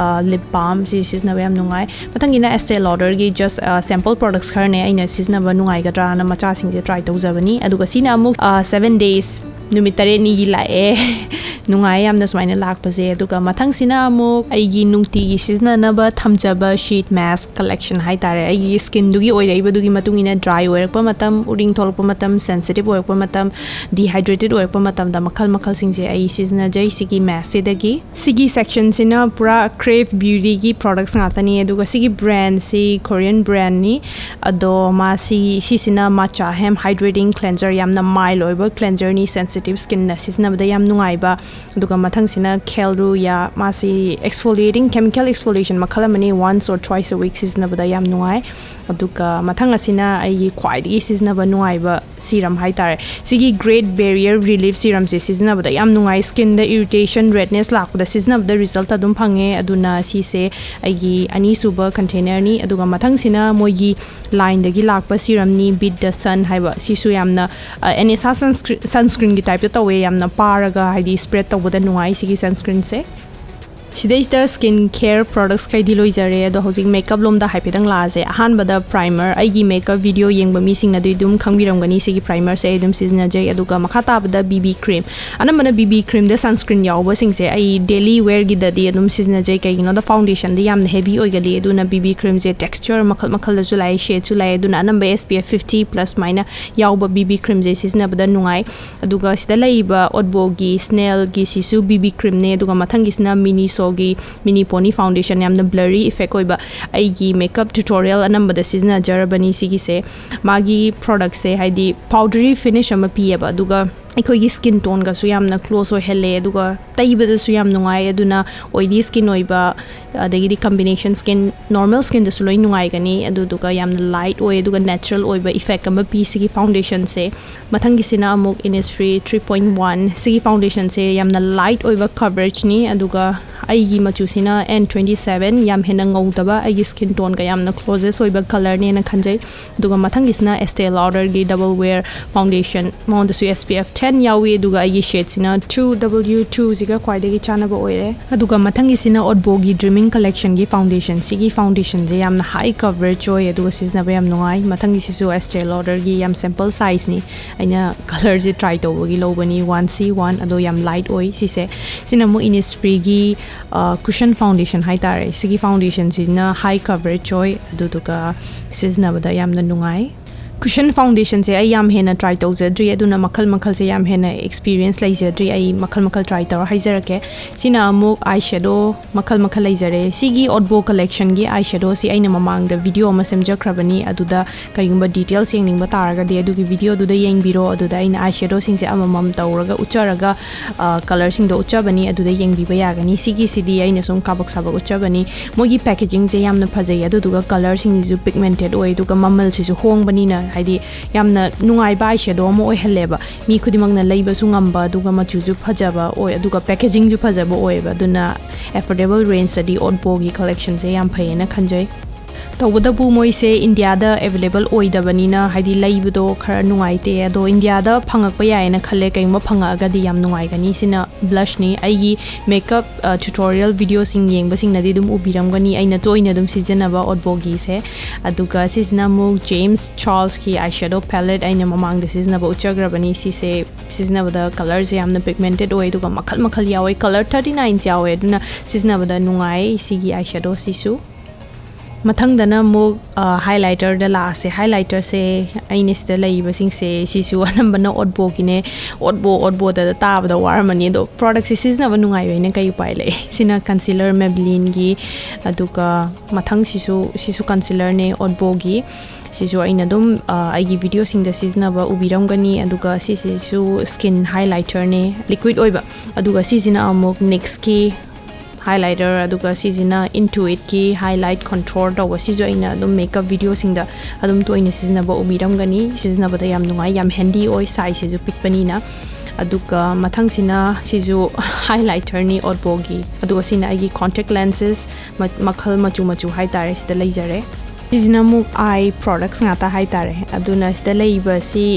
ꯂꯤꯞ ꯕꯥꯝ, ꯁꯤ ꯁꯤꯖꯤꯟꯅꯕ ꯌꯥꯝ ꯅꯨꯡꯉꯥꯏ꯫ ꯃꯊꯪꯒꯤꯅ Estee Lauderꯒꯤ just ꯁꯦꯝꯄꯜ ꯄ꯭ꯔꯣꯗꯛꯁ ꯈꯔꯅꯦ ꯑꯩꯅ ꯁꯤꯖꯤꯟꯅꯕ ꯅꯨꯡꯉꯥꯏꯒꯗ꯭ꯔꯥꯅ ꯃꯆꯥꯁꯤꯡꯁꯦ ꯇ꯭ꯔꯥꯏ ꯇꯧꯖꯕꯅꯤ꯫ ꯑꯗꯨꯒ ꯁꯤꯅ ꯑꯃꯨꯛ ꯁꯚꯦꯟ ꯗꯦꯖ, ꯅꯨꯃꯤꯠ ꯇꯔꯦꯠꯅꯤꯒꯤ ꯂꯥꯛꯑꯦ꯫ ꯅꯨꯡꯉꯥꯏ ꯌꯥꯝꯅ ꯁꯨꯃꯥꯏꯅ ꯂꯥꯛꯄꯁꯦ꯫ ꯑꯗꯨꯒ ꯃꯊꯪꯁꯤꯅ ꯑꯃꯨꯛ ꯑꯩꯒꯤ ꯅꯨꯡꯇꯤꯒꯤ ꯁꯤꯖꯤꯟꯅꯅꯕ ꯊꯝꯖꯕ sheet mask collection ꯍꯥꯏꯇꯥꯔꯦ꯫ ꯑꯩꯒꯤ skinꯗꯨꯒꯤ ꯑꯣꯏꯔꯛꯏꯕꯗꯨꯒꯤ ꯃꯇꯨꯡ ꯏꯟꯅ dry ꯑꯣꯏꯔꯛꯄ ꯃꯇꯝ, ꯎꯔꯤꯡ ꯊꯣꯛꯂꯛꯄ ꯃꯇꯝ, sensitive ꯑꯣꯏꯔꯛꯄ ꯃꯇꯝ, dehydrated ꯑꯣꯏꯔꯛꯄ ꯃꯇꯝꯗ ꯃꯈꯜ ꯃꯈꯜꯁꯤꯡꯁꯦ ꯑꯩ ꯁꯤꯖꯤꯟꯅꯖꯩ ꯁꯤꯒꯤ maskꯁꯤꯗꯒꯤ꯫ ꯁꯤꯒꯤ sectionꯁꯤꯅ ꯄꯨꯔꯥ Crave Beautyꯒꯤ products ꯉꯥꯛꯇꯅꯤ꯫ ꯑꯗꯨꯒ ꯁꯤꯒꯤ brandꯁꯤ Korean brandꯅꯤ꯫ ꯑꯗꯣ ꯃꯥꯁꯤ, ꯁꯤꯁꯤꯅ Matcha Hemp Hydrating Cleanser, ꯌꯥꯝꯅ mild ꯑꯣꯏꯕ cleanserꯅꯤ, sensitive skinꯅ ꯁꯤꯖꯤꯟꯅꯕꯗ ꯌꯥꯝ ꯅꯨꯡꯉꯥꯏꯕ꯫ ꯑꯗꯨꯒ ꯃꯊꯪꯁꯤꯅ Kale Roya, ꯃꯥꯁꯤ exfoliating, chemical exfoliation ꯃꯈꯜ ꯑꯃꯅꯤ, once or twice a week ꯁꯤꯖꯤꯟꯅꯕꯗ ꯌꯥꯝ ꯅꯨꯡꯉꯥꯏ꯫ ꯑꯗꯨꯒ ꯃꯊꯪ ꯑꯁꯤꯅ ꯑꯩꯒꯤ ꯈ꯭ꯋꯥꯏꯗꯒꯤ ꯁꯤꯖꯤꯟꯅꯕ ꯅꯨꯡꯉꯥꯏꯕ serum ꯍꯥꯏꯇꯥꯔꯦ꯫ ꯁꯤꯒꯤ Great Barrier Relief Serumꯁꯦ ꯁꯤꯖꯤꯟꯅꯕꯗ ꯌꯥꯝ ꯅꯨꯡꯉꯥꯏ꯫ Skinꯗ irritation, redness ꯂꯥꯛꯄꯗ ꯁꯤꯖꯤꯟꯅꯕꯗ result ꯑꯗꯨꯝ ꯐꯪꯉꯦ꯫ ꯑꯗꯨꯅ ꯁꯤꯁꯦ ꯑꯩꯒꯤ ꯑꯅꯤꯁꯨꯕ containerꯅꯤ꯫ ꯑꯗꯨꯒ ꯃꯊꯪꯁꯤꯅ ꯃꯣꯏꯒꯤ lineꯗꯒꯤ ꯂꯥꯛꯄ serumꯅꯤ, Beat the Sun ꯍꯥꯏꯕ꯫ ꯁꯤꯁꯨ ꯌꯥꯝꯅ, ꯑ, NSR sunscreen, sunscreenꯒꯤ typeꯇ ꯇꯧꯋꯦ, ꯌꯥꯝꯅ ꯄꯥꯔꯒ, ꯍꯥꯏꯗꯤ, spread ꯇꯧꯕꯗ ꯅꯨꯡꯉꯥꯏ ꯁꯤꯒꯤ sunscreenꯁꯦ꯫ ꯁꯤꯗꯩꯁꯤꯗ skin care products ꯈꯩꯗꯤ ꯂꯣꯏꯖꯔꯦ꯫ ꯑꯗꯣ ꯍꯧꯖꯤꯛ makeup ꯂꯣꯝꯗ ꯍꯥꯏꯐꯦꯠꯇꯪ ꯂꯥꯛꯑꯁꯦ꯫ ꯑꯍꯥꯟꯕꯗ primer, ꯑꯩꯒꯤ makeup video ꯌꯦꯡꯕ ꯃꯤꯁꯤꯡꯅꯗꯤ ꯑꯗꯨꯝ ꯈꯪꯕꯤꯔꯝꯒꯅꯤ, ꯁꯤꯒꯤ primerꯁꯦ ꯑꯩ ꯑꯗꯨꯝ ꯁꯤꯖꯤꯟꯅꯖꯩ꯫ ꯑꯗꯨꯒ ꯃꯈꯥ ꯇꯥꯕꯗ BB cream, ꯑꯅꯝꯕꯅ BB creamꯗ sunscreen ꯌꯥꯎꯕꯁꯤꯡꯁꯦ ꯑꯩ daily wearꯒꯤꯗꯗꯤ ꯑꯗꯨꯝ ꯁꯤꯖꯤꯟꯅꯖꯩ꯫ ꯀꯩꯒꯤꯅꯣꯗ foundationꯗꯤ ꯌꯥꯝꯅ heavy ꯑꯣꯏꯒꯜꯂꯤ, ꯑꯗꯨꯅ BB creamꯁꯦ texture ꯃꯈꯜ ꯃꯈꯜꯗꯁꯨ ꯂꯥꯛꯑꯦ, shadeꯁꯨ ꯂꯥꯛꯑꯦ꯫ ꯑꯗꯨꯅ ꯑꯅꯝꯕ SPF fifty plus ꯁꯨꯃꯥꯏꯅ ꯌꯥꯎꯕ BB creamꯁꯦ ꯁꯤꯖꯤꯟꯅꯕꯗ ꯅꯨꯡꯉꯥꯏ꯫ ꯑꯗꯨꯒ ꯁꯤꯗ ꯂꯩꯔꯤꯕ Odboꯒꯤ Snailꯒꯤ ꯁꯤꯁꯨ BB creamꯅꯦ꯫ ꯑꯗꯨꯒ ꯃꯊꯪꯒꯤꯁꯤꯅ Minisoꯒꯤ Mini Pony Foundation, ꯌꯥꯝꯅ blurry effect ꯑꯣꯏꯕ꯫ ꯑꯩꯒꯤ makeup tutorial ꯑꯅꯝꯕꯗ ꯁꯤꯖꯤꯟꯅꯖꯔꯕꯅꯤ ꯁꯤꯒꯤꯁꯦ꯫ ꯃꯥꯒꯤ productꯁꯦ ꯍꯥꯏꯗꯤ powdery finish ꯑꯃ ꯄꯤꯌꯦꯕ, ꯑꯗꯨꯒ ꯑꯩꯈꯣꯏꯒꯤ skin toneꯒꯁꯨ ꯌꯥꯝꯅ close ꯑꯣꯏꯍꯜꯂꯦ, ꯑꯗꯨꯒ ꯇꯩꯕꯗꯁꯨ ꯌꯥꯝ ꯅꯨꯡꯉꯥꯏ꯫ ꯑꯗꯨꯅ oily skin ꯑꯣꯏꯕ, ꯑꯗꯒꯤꯗꯤ combination skin, normal skinꯗꯁꯨ ꯂꯣꯏ ꯅꯨꯡꯉꯥꯏꯒꯅꯤ꯫ ꯑꯗꯨꯗꯨꯒ ꯌꯥꯝꯅ light ꯑꯣꯏ, ꯑꯗꯨꯒ natural ꯑꯣꯏꯕ effect ꯑꯃ ꯄꯤ ꯁꯤꯒꯤ foundationꯁꯦ꯫ ꯃꯊꯪꯒꯤꯁꯤꯅ ꯑꯃꯨꯛ Innisfree three point one꯫ ꯁꯤꯒꯤ foundationꯁꯦ ꯌꯥꯝꯅ light ꯑꯣꯏꯕ coverageꯅꯤ, ꯑꯗꯨꯒ ꯑꯩꯒꯤ ꯃꯆꯨꯁꯤꯅ N twenty seven, ꯌꯥꯝ ꯍꯦꯟꯅ ꯉꯧꯗꯕ, ꯑꯩꯒꯤ skin toneꯒ ꯌꯥꯝꯅ closest ꯑꯣꯏꯕ colorꯅꯦꯅ ꯈꯟꯖꯩ꯫ ꯑꯗꯨꯒ ꯃꯊꯪꯒꯤꯁꯤꯅ Estee Lauderꯒꯤ Double Wear Foundation, ꯃꯉꯣꯟꯗꯁꯨ S P F ten ꯌꯥꯎꯏ꯫ ꯑꯗꯨꯒ ꯑꯩꯒꯤ shadeꯁꯤꯅ two W twoꯁꯤꯒ ꯈ꯭ꯋꯥꯏꯗꯒꯤ ꯆꯥꯟꯅꯕ ꯑꯣꯏꯔꯦ꯫ ꯑꯗꯨꯒ ꯃꯊꯪꯒꯤꯁꯤꯅ Otboꯒꯤ Dreaming Collectionꯒꯤ foundationꯁꯤꯒꯤ foundationꯁꯦ ꯌꯥꯝꯅ high coverage ꯑꯣꯏ, ꯑꯗꯨꯒ ꯁꯤꯖꯤꯟꯅꯕ ꯌꯥꯝ ꯅꯨꯡꯉꯥꯏ꯫ ꯃꯊꯪꯒꯤꯁꯤꯁꯨ Estee Lauderꯒꯤ ꯌꯥꯝ sample sizeꯅꯤ, ꯑꯩꯅ colorꯁꯦ try ꯇꯧꯕꯒꯤ ꯂꯧꯕꯅꯤ, one C one, ꯑꯗꯣ ꯌꯥꯝ light ꯑꯣꯏ ꯁꯤꯁꯦ꯫ ꯁꯤꯅ ꯑꯃꯨꯛ Innisfreeꯒꯤ cushion foundation ꯍꯥꯏꯇꯥꯔꯦ꯫ ꯁꯤꯒꯤ foundationꯁꯤꯅ high coverage ꯑꯣꯏ, ꯑꯗꯨꯗꯨꯒ ꯁꯤꯖꯤꯟꯅꯕꯗ ꯌꯥꯝꯅ ꯅꯨꯡꯉꯥꯏ꯫ Cushion foundationꯁꯦ ꯑꯩ ꯌꯥꯝ ꯍꯦꯟꯅ try ꯇꯧꯖꯗ꯭ꯔꯤ, ꯑꯗꯨꯅ ꯃꯈꯜ ꯃꯈꯜꯁꯦ ꯌꯥꯝ ꯍꯦꯟꯅ experience ꯂꯩꯖꯗ꯭ꯔꯤ꯫ ꯑꯩ ꯃꯈꯜ ꯃꯈꯜ try ꯇꯧꯔ ꯍꯥꯏꯖꯔꯛꯀꯦ꯫ ꯁꯤꯅ ꯑꯃꯨꯛ eyeshadow ꯃꯈꯜ ꯃꯈꯜ ꯂꯩꯖꯔꯦ꯫ ꯁꯤꯒꯤ Otbo Collectionꯒꯤ eyeshadowꯁꯤ ꯑꯩꯅ ꯃꯃꯥꯡꯗ video ꯑꯃ ꯁꯦꯝꯖꯈ꯭ꯔꯕꯅꯤ, ꯑꯗꯨꯗ ꯀꯩꯒꯨꯝꯕ details ꯌꯦꯡꯅꯤꯡꯕ ꯇꯥꯔꯒꯗꯤ ꯑꯗꯨꯒꯤ videoꯗꯨꯗ ꯌꯦꯡꯕꯤꯔꯣ꯫ ꯑꯗꯨꯗ ꯑꯩꯅ eyeshadowꯁꯤꯡꯁꯦ ꯑꯃꯃꯝ ꯇꯧꯔꯒ ꯎꯠꯆꯔꯒ colorꯁꯤꯡꯗꯣ ꯎꯠꯆꯕꯅꯤ, ꯑꯗꯨꯗ ꯌꯦꯡꯕꯤꯕ ꯌꯥꯒꯅꯤ꯫ ꯁꯤꯒꯤꯁꯤꯗꯤ ꯑꯩꯅ ꯁꯨꯝ ꯀꯥꯕꯛ ꯁꯥꯕꯛ ꯎꯠꯆꯕꯅꯤ꯫ ꯃꯣꯏꯒꯤ packagingꯁꯦ ꯌꯥꯝꯅ ꯐꯖꯩ, ꯑꯗꯨꯗꯨꯒ colorꯁꯤꯡꯁꯤꯁꯨ pigmented ꯑꯣꯏ, ꯑꯗꯨꯒ ꯃꯃꯜꯁꯤꯁꯨ ꯍꯣꯡꯕꯅꯤꯅ, ꯍꯥꯏꯗꯤ, ꯌꯥꯝꯅ ꯅꯨꯡꯉꯥꯏꯕ eyeshadow ꯑꯃ ꯑꯣꯏꯍꯜꯂꯦꯕ꯫ ꯃꯤ ꯈꯨꯗꯤꯡꯃꯛꯅ ꯂꯩꯕꯁꯨ ꯉꯝꯕ, ꯑꯗꯨꯒ ꯃꯆꯨꯁꯨ ꯐꯖꯕ ꯑꯣꯏ, ꯑꯗꯨꯒ packagingꯁꯨ ꯐꯖꯕ ꯑꯣꯏꯌꯦꯕ꯫ ꯑꯗꯨꯅ affordable rangeꯇꯗꯤ Otboꯒꯤ collectionꯁꯦ ꯌꯥꯝ ꯐꯩꯌꯦꯅ ꯈꯟꯖꯩ꯫ ꯇꯧꯕꯇꯕꯨ ꯃꯣꯏꯁꯦ Indiaꯗ available ꯑꯣꯏꯗꯕꯅꯤꯅ, ꯍꯥꯏꯗꯤ, ꯂꯩꯕꯗꯣ ꯈꯔ ꯅꯨꯡꯉꯥꯏꯇꯦ꯫ ꯑꯗꯣ Indiaꯗ ꯐꯪꯉꯛꯄ ꯌꯥꯏꯌꯦꯅ ꯈꯜꯂꯦ, ꯀꯩꯒꯨꯝꯕ ꯐꯪꯉꯛꯑꯒꯗꯤ ꯌꯥꯝ ꯅꯨꯡꯉꯥꯏꯒꯅꯤ꯫ ꯁꯤꯅ blushꯅꯤ꯫ ꯑꯩꯒꯤ makeup tutorial videoꯁꯤꯡ ꯌꯦꯡꯕꯁꯤꯡꯅꯗꯤ ꯑꯗꯨꯝ ꯎꯕꯤꯔꯝꯒꯅꯤ, ꯑꯩꯅ ꯇꯣꯏꯅ ꯑꯗꯨꯝ ꯁꯤꯖꯤꯟꯅꯕ Otboꯒꯤꯁꯦ꯫ ꯑꯗꯨꯒ ꯁꯤꯁꯤꯅ ꯑꯃꯨꯛ James Charlesꯀꯤ eyeshadow palette, ꯑꯩꯅ ꯃꯃꯥꯡꯗ ꯁꯤꯖꯤꯟꯅꯕ ꯎꯠꯆꯈ꯭ꯔꯕꯅꯤ꯫ ꯁꯤꯁꯦ ꯁꯤꯖꯤꯟꯅꯕꯗ colorꯁꯦ ꯌꯥꯝꯅ pigmented ꯑꯣꯏ, ꯑꯗꯨꯒ ꯃꯈꯜ ꯃꯈꯜ ꯌꯥꯎꯋꯦ, color thirty nine ꯌꯥꯎꯋꯦ, ꯑꯗꯨꯅ ꯁꯤꯖꯤꯟꯅꯕꯗ ꯅꯨꯡꯉꯥꯏ ꯁꯤꯒꯤ eyeshadowꯁꯤꯁꯨ꯫ ꯃꯊꯪꯗꯅ ꯑꯃꯨꯛ highlighterꯗ ꯂꯥꯛꯑꯁꯦ꯫ Highlighterꯁꯦ ꯑꯩꯅ ꯁꯤꯗ ꯂꯩꯔꯤꯕꯁꯤꯡꯁꯦ ꯁꯤꯁꯨ ꯑꯅꯝꯕꯅ Otboꯒꯤꯅꯦ꯫ Otbo, Otboꯗ ꯇꯥꯕꯗ ꯋꯥꯔꯝꯃꯅꯤ, ꯑꯗꯣ productꯁꯦ ꯁꯤꯖꯤꯟꯅꯕ ꯅꯨꯡꯉꯥꯏꯕ ꯑꯩꯅ ꯀꯩ ꯎꯄꯥꯏ ꯂꯩ? ꯁꯤꯅ concealer Maybellineꯒꯤ, ꯑꯗꯨꯒ ꯃꯊꯪꯁꯤꯁꯨ, ꯁꯤꯁꯨ concealerꯅꯦ Otboꯒꯤ꯫ ꯁꯤꯁꯨ ꯑꯩꯅ ꯑꯗꯨꯝ ꯑꯩꯒꯤ videoꯁꯤꯡꯗ ꯁꯤꯖꯤꯟꯅꯕ ꯎꯕꯤꯔꯝꯒꯅꯤ꯫ ꯑꯗꯨꯒ ꯁꯤꯁꯤꯁꯨ skin highlighterꯅꯦ, liquid ꯑꯣꯏꯕ꯫ ꯑꯗꯨꯒ ꯁꯤꯁꯤꯅ ꯑꯃꯨꯛ NYXꯀꯤ highlighter, ꯑꯗꯨꯒ ꯁꯤꯁꯤꯅ Intuitꯀꯤ highlight contour ꯇꯧꯕ꯫ ꯁꯤꯁꯨ ꯑꯩꯅ ꯑꯗꯨꯝ makeup videoꯁꯤꯡꯗ ꯑꯗꯨꯝ ꯇꯣꯏꯅ ꯁꯤꯖꯤꯟꯅꯕ ꯎꯕꯤꯔꯝꯒꯅꯤ꯫ ꯁꯤꯖꯤꯟꯅꯕꯗ ꯌꯥꯝ ꯅꯨꯡꯉꯥꯏ, ꯌꯥꯝ handy ꯑꯣꯏ, sizeꯁꯤꯁꯨ ꯄꯤꯛꯄꯅꯤꯅ꯫ ꯑꯗꯨꯒ ꯃꯊꯪꯁꯤꯅ ꯁꯤꯁꯨ highlighterꯅꯤ Odboꯒꯤ꯫ ꯑꯗꯨꯒ ꯁꯤꯅ ꯑꯩꯒꯤ contact lenses ꯃ- ꯃꯈꯜ ꯃꯆꯨ ꯃꯆꯨ ꯍꯥꯏꯇꯥꯔꯦ, ꯁꯤꯗ ꯂꯩꯖꯔꯦ꯫ ꯁꯤꯁꯤꯅ ꯑꯃꯨꯛ eye products ꯉꯥꯛꯇ ꯍꯥꯏꯇꯥꯔꯦ꯫ ꯑꯗꯨꯅ ꯁꯤꯗ ꯂꯩꯔꯤꯕꯁꯤ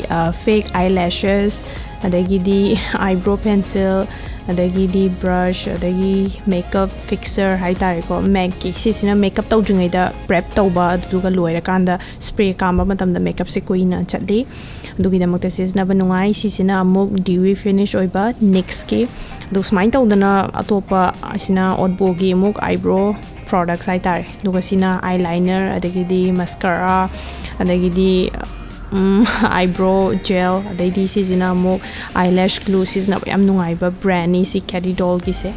fake eyelashes, ꯑꯗꯒꯤꯗꯤ eyebrow pencil, ꯑꯗꯒꯤꯗꯤ brush, ꯑꯗꯒꯤ makeup fixer ꯍꯥꯏꯇꯥꯔꯦꯀꯣ, MACꯀꯤ꯫ ꯁꯤꯁꯤꯅ makeup ꯇꯧꯗ꯭ꯔꯤꯉꯩꯗ prep ꯇꯧꯕ, ꯑꯗꯨꯒ ꯂꯣꯏꯔꯀꯥꯟꯗ spray ꯀꯥꯝꯕ ꯃꯇꯝꯗ makeupꯁꯦ ꯀꯨꯏꯅ ꯆꯠꯂꯤ꯫ ꯑꯗꯨꯒꯤꯗꯃꯛꯇ ꯁꯤꯖꯤꯟꯅꯕ ꯅꯨꯡꯉꯥꯏ꯫ ꯁꯤꯁꯤꯅ ꯑꯃꯨꯛ dewy finish ꯑꯣꯏꯕ NYXꯀꯤ꯫ ꯑꯗꯨ ꯁꯨꯃꯥꯏꯅ ꯇꯧꯗꯅ ꯑꯇꯣꯞꯄ ꯑꯁꯤꯅ Odboꯒꯤ ꯑꯃꯨꯛ eyebrow products ꯍꯥꯏꯇꯥꯔꯦ꯫ ꯑꯗꯨꯒ ꯁꯤꯅ eyeliner, ꯑꯗꯒꯤꯗꯤ mascara, ꯑꯗꯒꯤꯗꯤ eyebrow gel, ꯑꯗꯩꯗꯤ ꯁꯤꯁꯤꯅ ꯑꯃꯨꯛ eyelash glue ꯁꯤꯖꯤꯟꯅꯕ ꯌꯥꯝ ꯅꯨꯡꯉꯥꯏꯕ brandꯅꯤ ꯁꯤ Katy Dollꯒꯤꯁꯦ꯫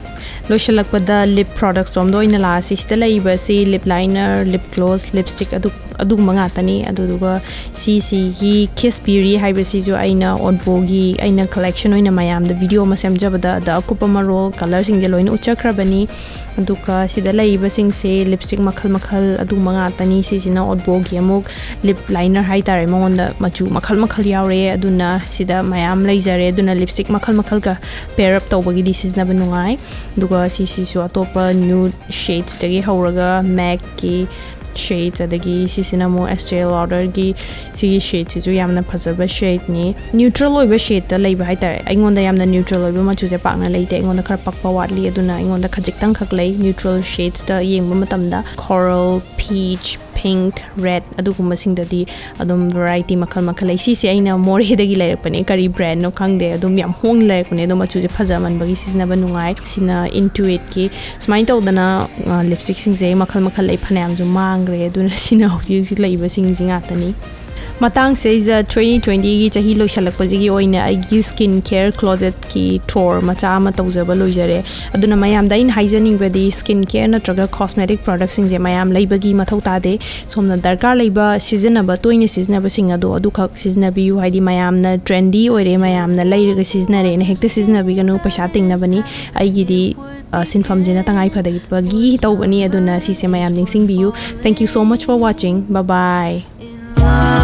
ꯂꯣꯏꯁꯤꯜꯂꯛꯄꯗ lip products ꯔꯣꯝꯗ ꯑꯣꯏꯅ ꯂꯥꯛꯑꯁꯤ꯫ ꯁꯤꯗ ꯂꯩꯔꯤꯕꯁꯤ lip liner, lip gloss, lipstick ꯑꯗꯨ ꯑꯗꯨꯒꯨꯝꯕ ꯉꯥꯛꯇꯅꯤ꯫ ꯑꯗꯨꯗꯨꯒ ꯁꯤꯁꯤꯒꯤ Kiss Beauty ꯍꯥꯏꯕꯁꯤꯁꯨ ꯑꯩꯅ Odboꯒꯤ ꯑꯩꯅ collection ꯑꯣꯏꯅ ꯃꯌꯥꯝꯗ video ꯑꯃ ꯁꯦꯝꯖꯕꯗ ꯑꯗ ꯑꯀꯨꯞꯄ ꯃꯔꯣꯜ colorꯁꯤꯡꯁꯦ ꯂꯣꯏꯅ ꯎꯠꯆꯈ꯭ꯔꯕꯅꯤ꯫ ꯑꯗꯨꯒ ꯁꯤꯗ ꯂꯩꯔꯤꯕꯁꯤꯡꯁꯦ lipstick ꯃꯈꯜ ꯃꯈꯜ ꯑꯗꯨꯒꯨꯝꯕ ꯉꯥꯛꯇꯅꯤ꯫ ꯁꯤꯁꯤꯅ Odboꯒꯤ ꯑꯃꯨꯛ lip liner ꯍꯥꯏꯇꯥꯔꯦ, ꯃꯉꯣꯟꯗ ꯃꯆꯨ ꯃꯈꯜ ꯃꯈꯜ ꯌꯥꯎꯔꯛꯑꯦ꯫ ꯑꯗꯨꯅ ꯁꯤꯗ ꯃꯌꯥꯝ ꯂꯩꯖꯔꯦ꯫ ꯑꯗꯨꯅ lipstick ꯃꯈꯜ ꯃꯈꯜꯒ pair up ꯇꯧꯕꯒꯤꯗꯤ ꯁꯤꯖꯤꯟꯅꯕ ꯅꯨꯡꯉꯥꯏ꯫ ꯑꯗꯨꯒ ꯁꯤꯁꯤꯁꯨ ꯑꯇꯣꯞꯄ nude shadesꯇꯒꯤ ꯍꯧꯔꯒ MACꯀꯤ shades, ꯑꯗꯒꯤ ꯁꯤꯁꯤꯅ ꯑꯃꯨꯛ Estee Lauderꯒꯤ ꯁꯤꯒꯤ shadeꯁꯤꯁꯨ ꯌꯥꯝꯅ ꯐꯖꯕ shadeꯅꯤ꯫ Neutral ꯑꯣꯏꯕ shadeꯇ ꯂꯩꯕ ꯍꯥꯏꯇꯥꯔꯦ꯫ ꯑꯩꯉꯣꯟꯗ ꯌꯥꯝꯅ neutral ꯑꯣꯏꯕ ꯃꯆꯨꯁꯦ ꯄꯥꯛꯅ ꯂꯩꯇꯦ, ꯑꯩꯉꯣꯟꯗ ꯈꯔ ꯄꯛꯄ ꯋꯥꯠꯂꯤ꯫ ꯑꯗꯨꯅ ꯑꯩꯉꯣꯟꯗ ꯈꯖꯤꯛꯇꯪꯈꯛ ꯂꯩ neutral shadesꯇ ꯌꯦꯡꯕ ꯃꯇꯝꯗ꯫ Coral, peach, pink, red ꯑꯗꯨꯒꯨꯝꯕꯁꯤꯡꯗꯗꯤ ꯑꯗꯨꯝ variety ꯃꯈꯜ ꯃꯈꯜ ꯂꯩ꯫ ꯁꯤꯁꯦ ꯑꯩꯅ ꯃꯣꯔꯦꯗꯒꯤ ꯂꯩꯔꯛꯄꯅꯦ, ꯀꯔꯤ brandꯅꯣ ꯈꯪꯗꯦ, ꯑꯗꯨꯝ ꯌꯥꯝ ꯍꯣꯡꯅ ꯂꯩꯔꯛꯄꯅꯦ꯫ ꯑꯗꯣ ꯃꯆꯨꯁꯦ ꯐꯖꯃꯟꯕꯒꯤ ꯁꯤꯖꯤꯟꯅꯕ ꯅꯨꯡꯉꯥꯏ꯫ ꯁꯤꯅ Intuitꯀꯤ꯫ ꯁꯨꯃꯥꯏꯅ ꯇꯧꯗꯅ lipstickꯁꯤꯡꯁꯦ ꯃꯈꯜ ꯃꯈꯜ ꯂꯩ, ꯐꯅꯌꯥꯝꯁꯨ ꯃꯥꯡꯈ꯭ꯔꯦ꯫ ꯑꯗꯨꯅ ꯁꯤꯅ ꯍꯧꯖꯤꯛ ꯍꯧꯖꯤꯛ ꯂꯩꯕꯁꯤꯡꯁꯤ ꯉꯥꯛꯇꯅꯤ꯫ ꯃꯇꯥꯡꯁꯤꯗꯩꯁꯤꯗ twenty twentyꯒꯤ ꯆꯍꯤ ꯂꯣꯏꯁꯤꯜꯂꯛꯄꯁꯤꯒꯤ ꯑꯣꯏꯅ ꯑꯩꯒꯤ skin care closetꯀꯤ tour ꯃꯆꯥ ꯑꯃ ꯇꯧꯖꯕ ꯂꯣꯏꯖꯔꯦ꯫ ꯑꯗꯨꯅ ꯃꯌꯥꯝꯗ ꯑꯩꯅ ꯍꯥꯏꯖꯅꯤꯡꯕꯗꯤ skin care ꯅꯠꯇ꯭ꯔꯒ cosmetic productꯁꯤꯡꯁꯦ ꯃꯌꯥꯝ ꯂꯩꯕꯒꯤ ꯃꯊꯧ ꯇꯥꯗꯦ꯫ ꯁꯣꯝꯅ ꯗꯔꯀꯥꯔ ꯂꯩꯕ, ꯁꯤꯖꯤꯟꯅꯕ, ꯇꯣꯏꯅ ꯁꯤꯖꯤꯟꯅꯕꯁꯤꯡ ꯑꯗꯣ ꯑꯗꯨꯈꯛ ꯁꯤꯖꯤꯟꯅꯕꯤꯌꯨ꯫ ꯍꯥꯏꯗꯤ ꯃꯌꯥꯝꯅ trendy ꯑꯣꯏꯔꯦ, ꯃꯌꯥꯝꯅ ꯂꯩꯔꯒ ꯁꯤꯖꯤꯟꯅꯔꯦꯅ ꯍꯦꯛꯇ ꯁꯤꯖꯤꯟꯅꯕꯤꯒꯅꯨ, ꯄꯩꯁꯥ ꯇꯤꯡꯅꯕꯅꯤ꯫ ꯑꯩꯒꯤꯗꯤ ꯑ, ꯁꯤꯟꯐꯝꯁꯤꯅ ꯇꯉꯥꯏ ꯐꯗꯕꯒꯤ ꯇꯧꯕꯅꯤ꯫ ꯑꯗꯨꯅ ꯁꯤꯁꯦ ꯃꯌꯥꯝ ꯅꯤꯡꯁꯤꯡꯕꯤꯌꯨ꯫ Thank you so much for watching. Bye bye.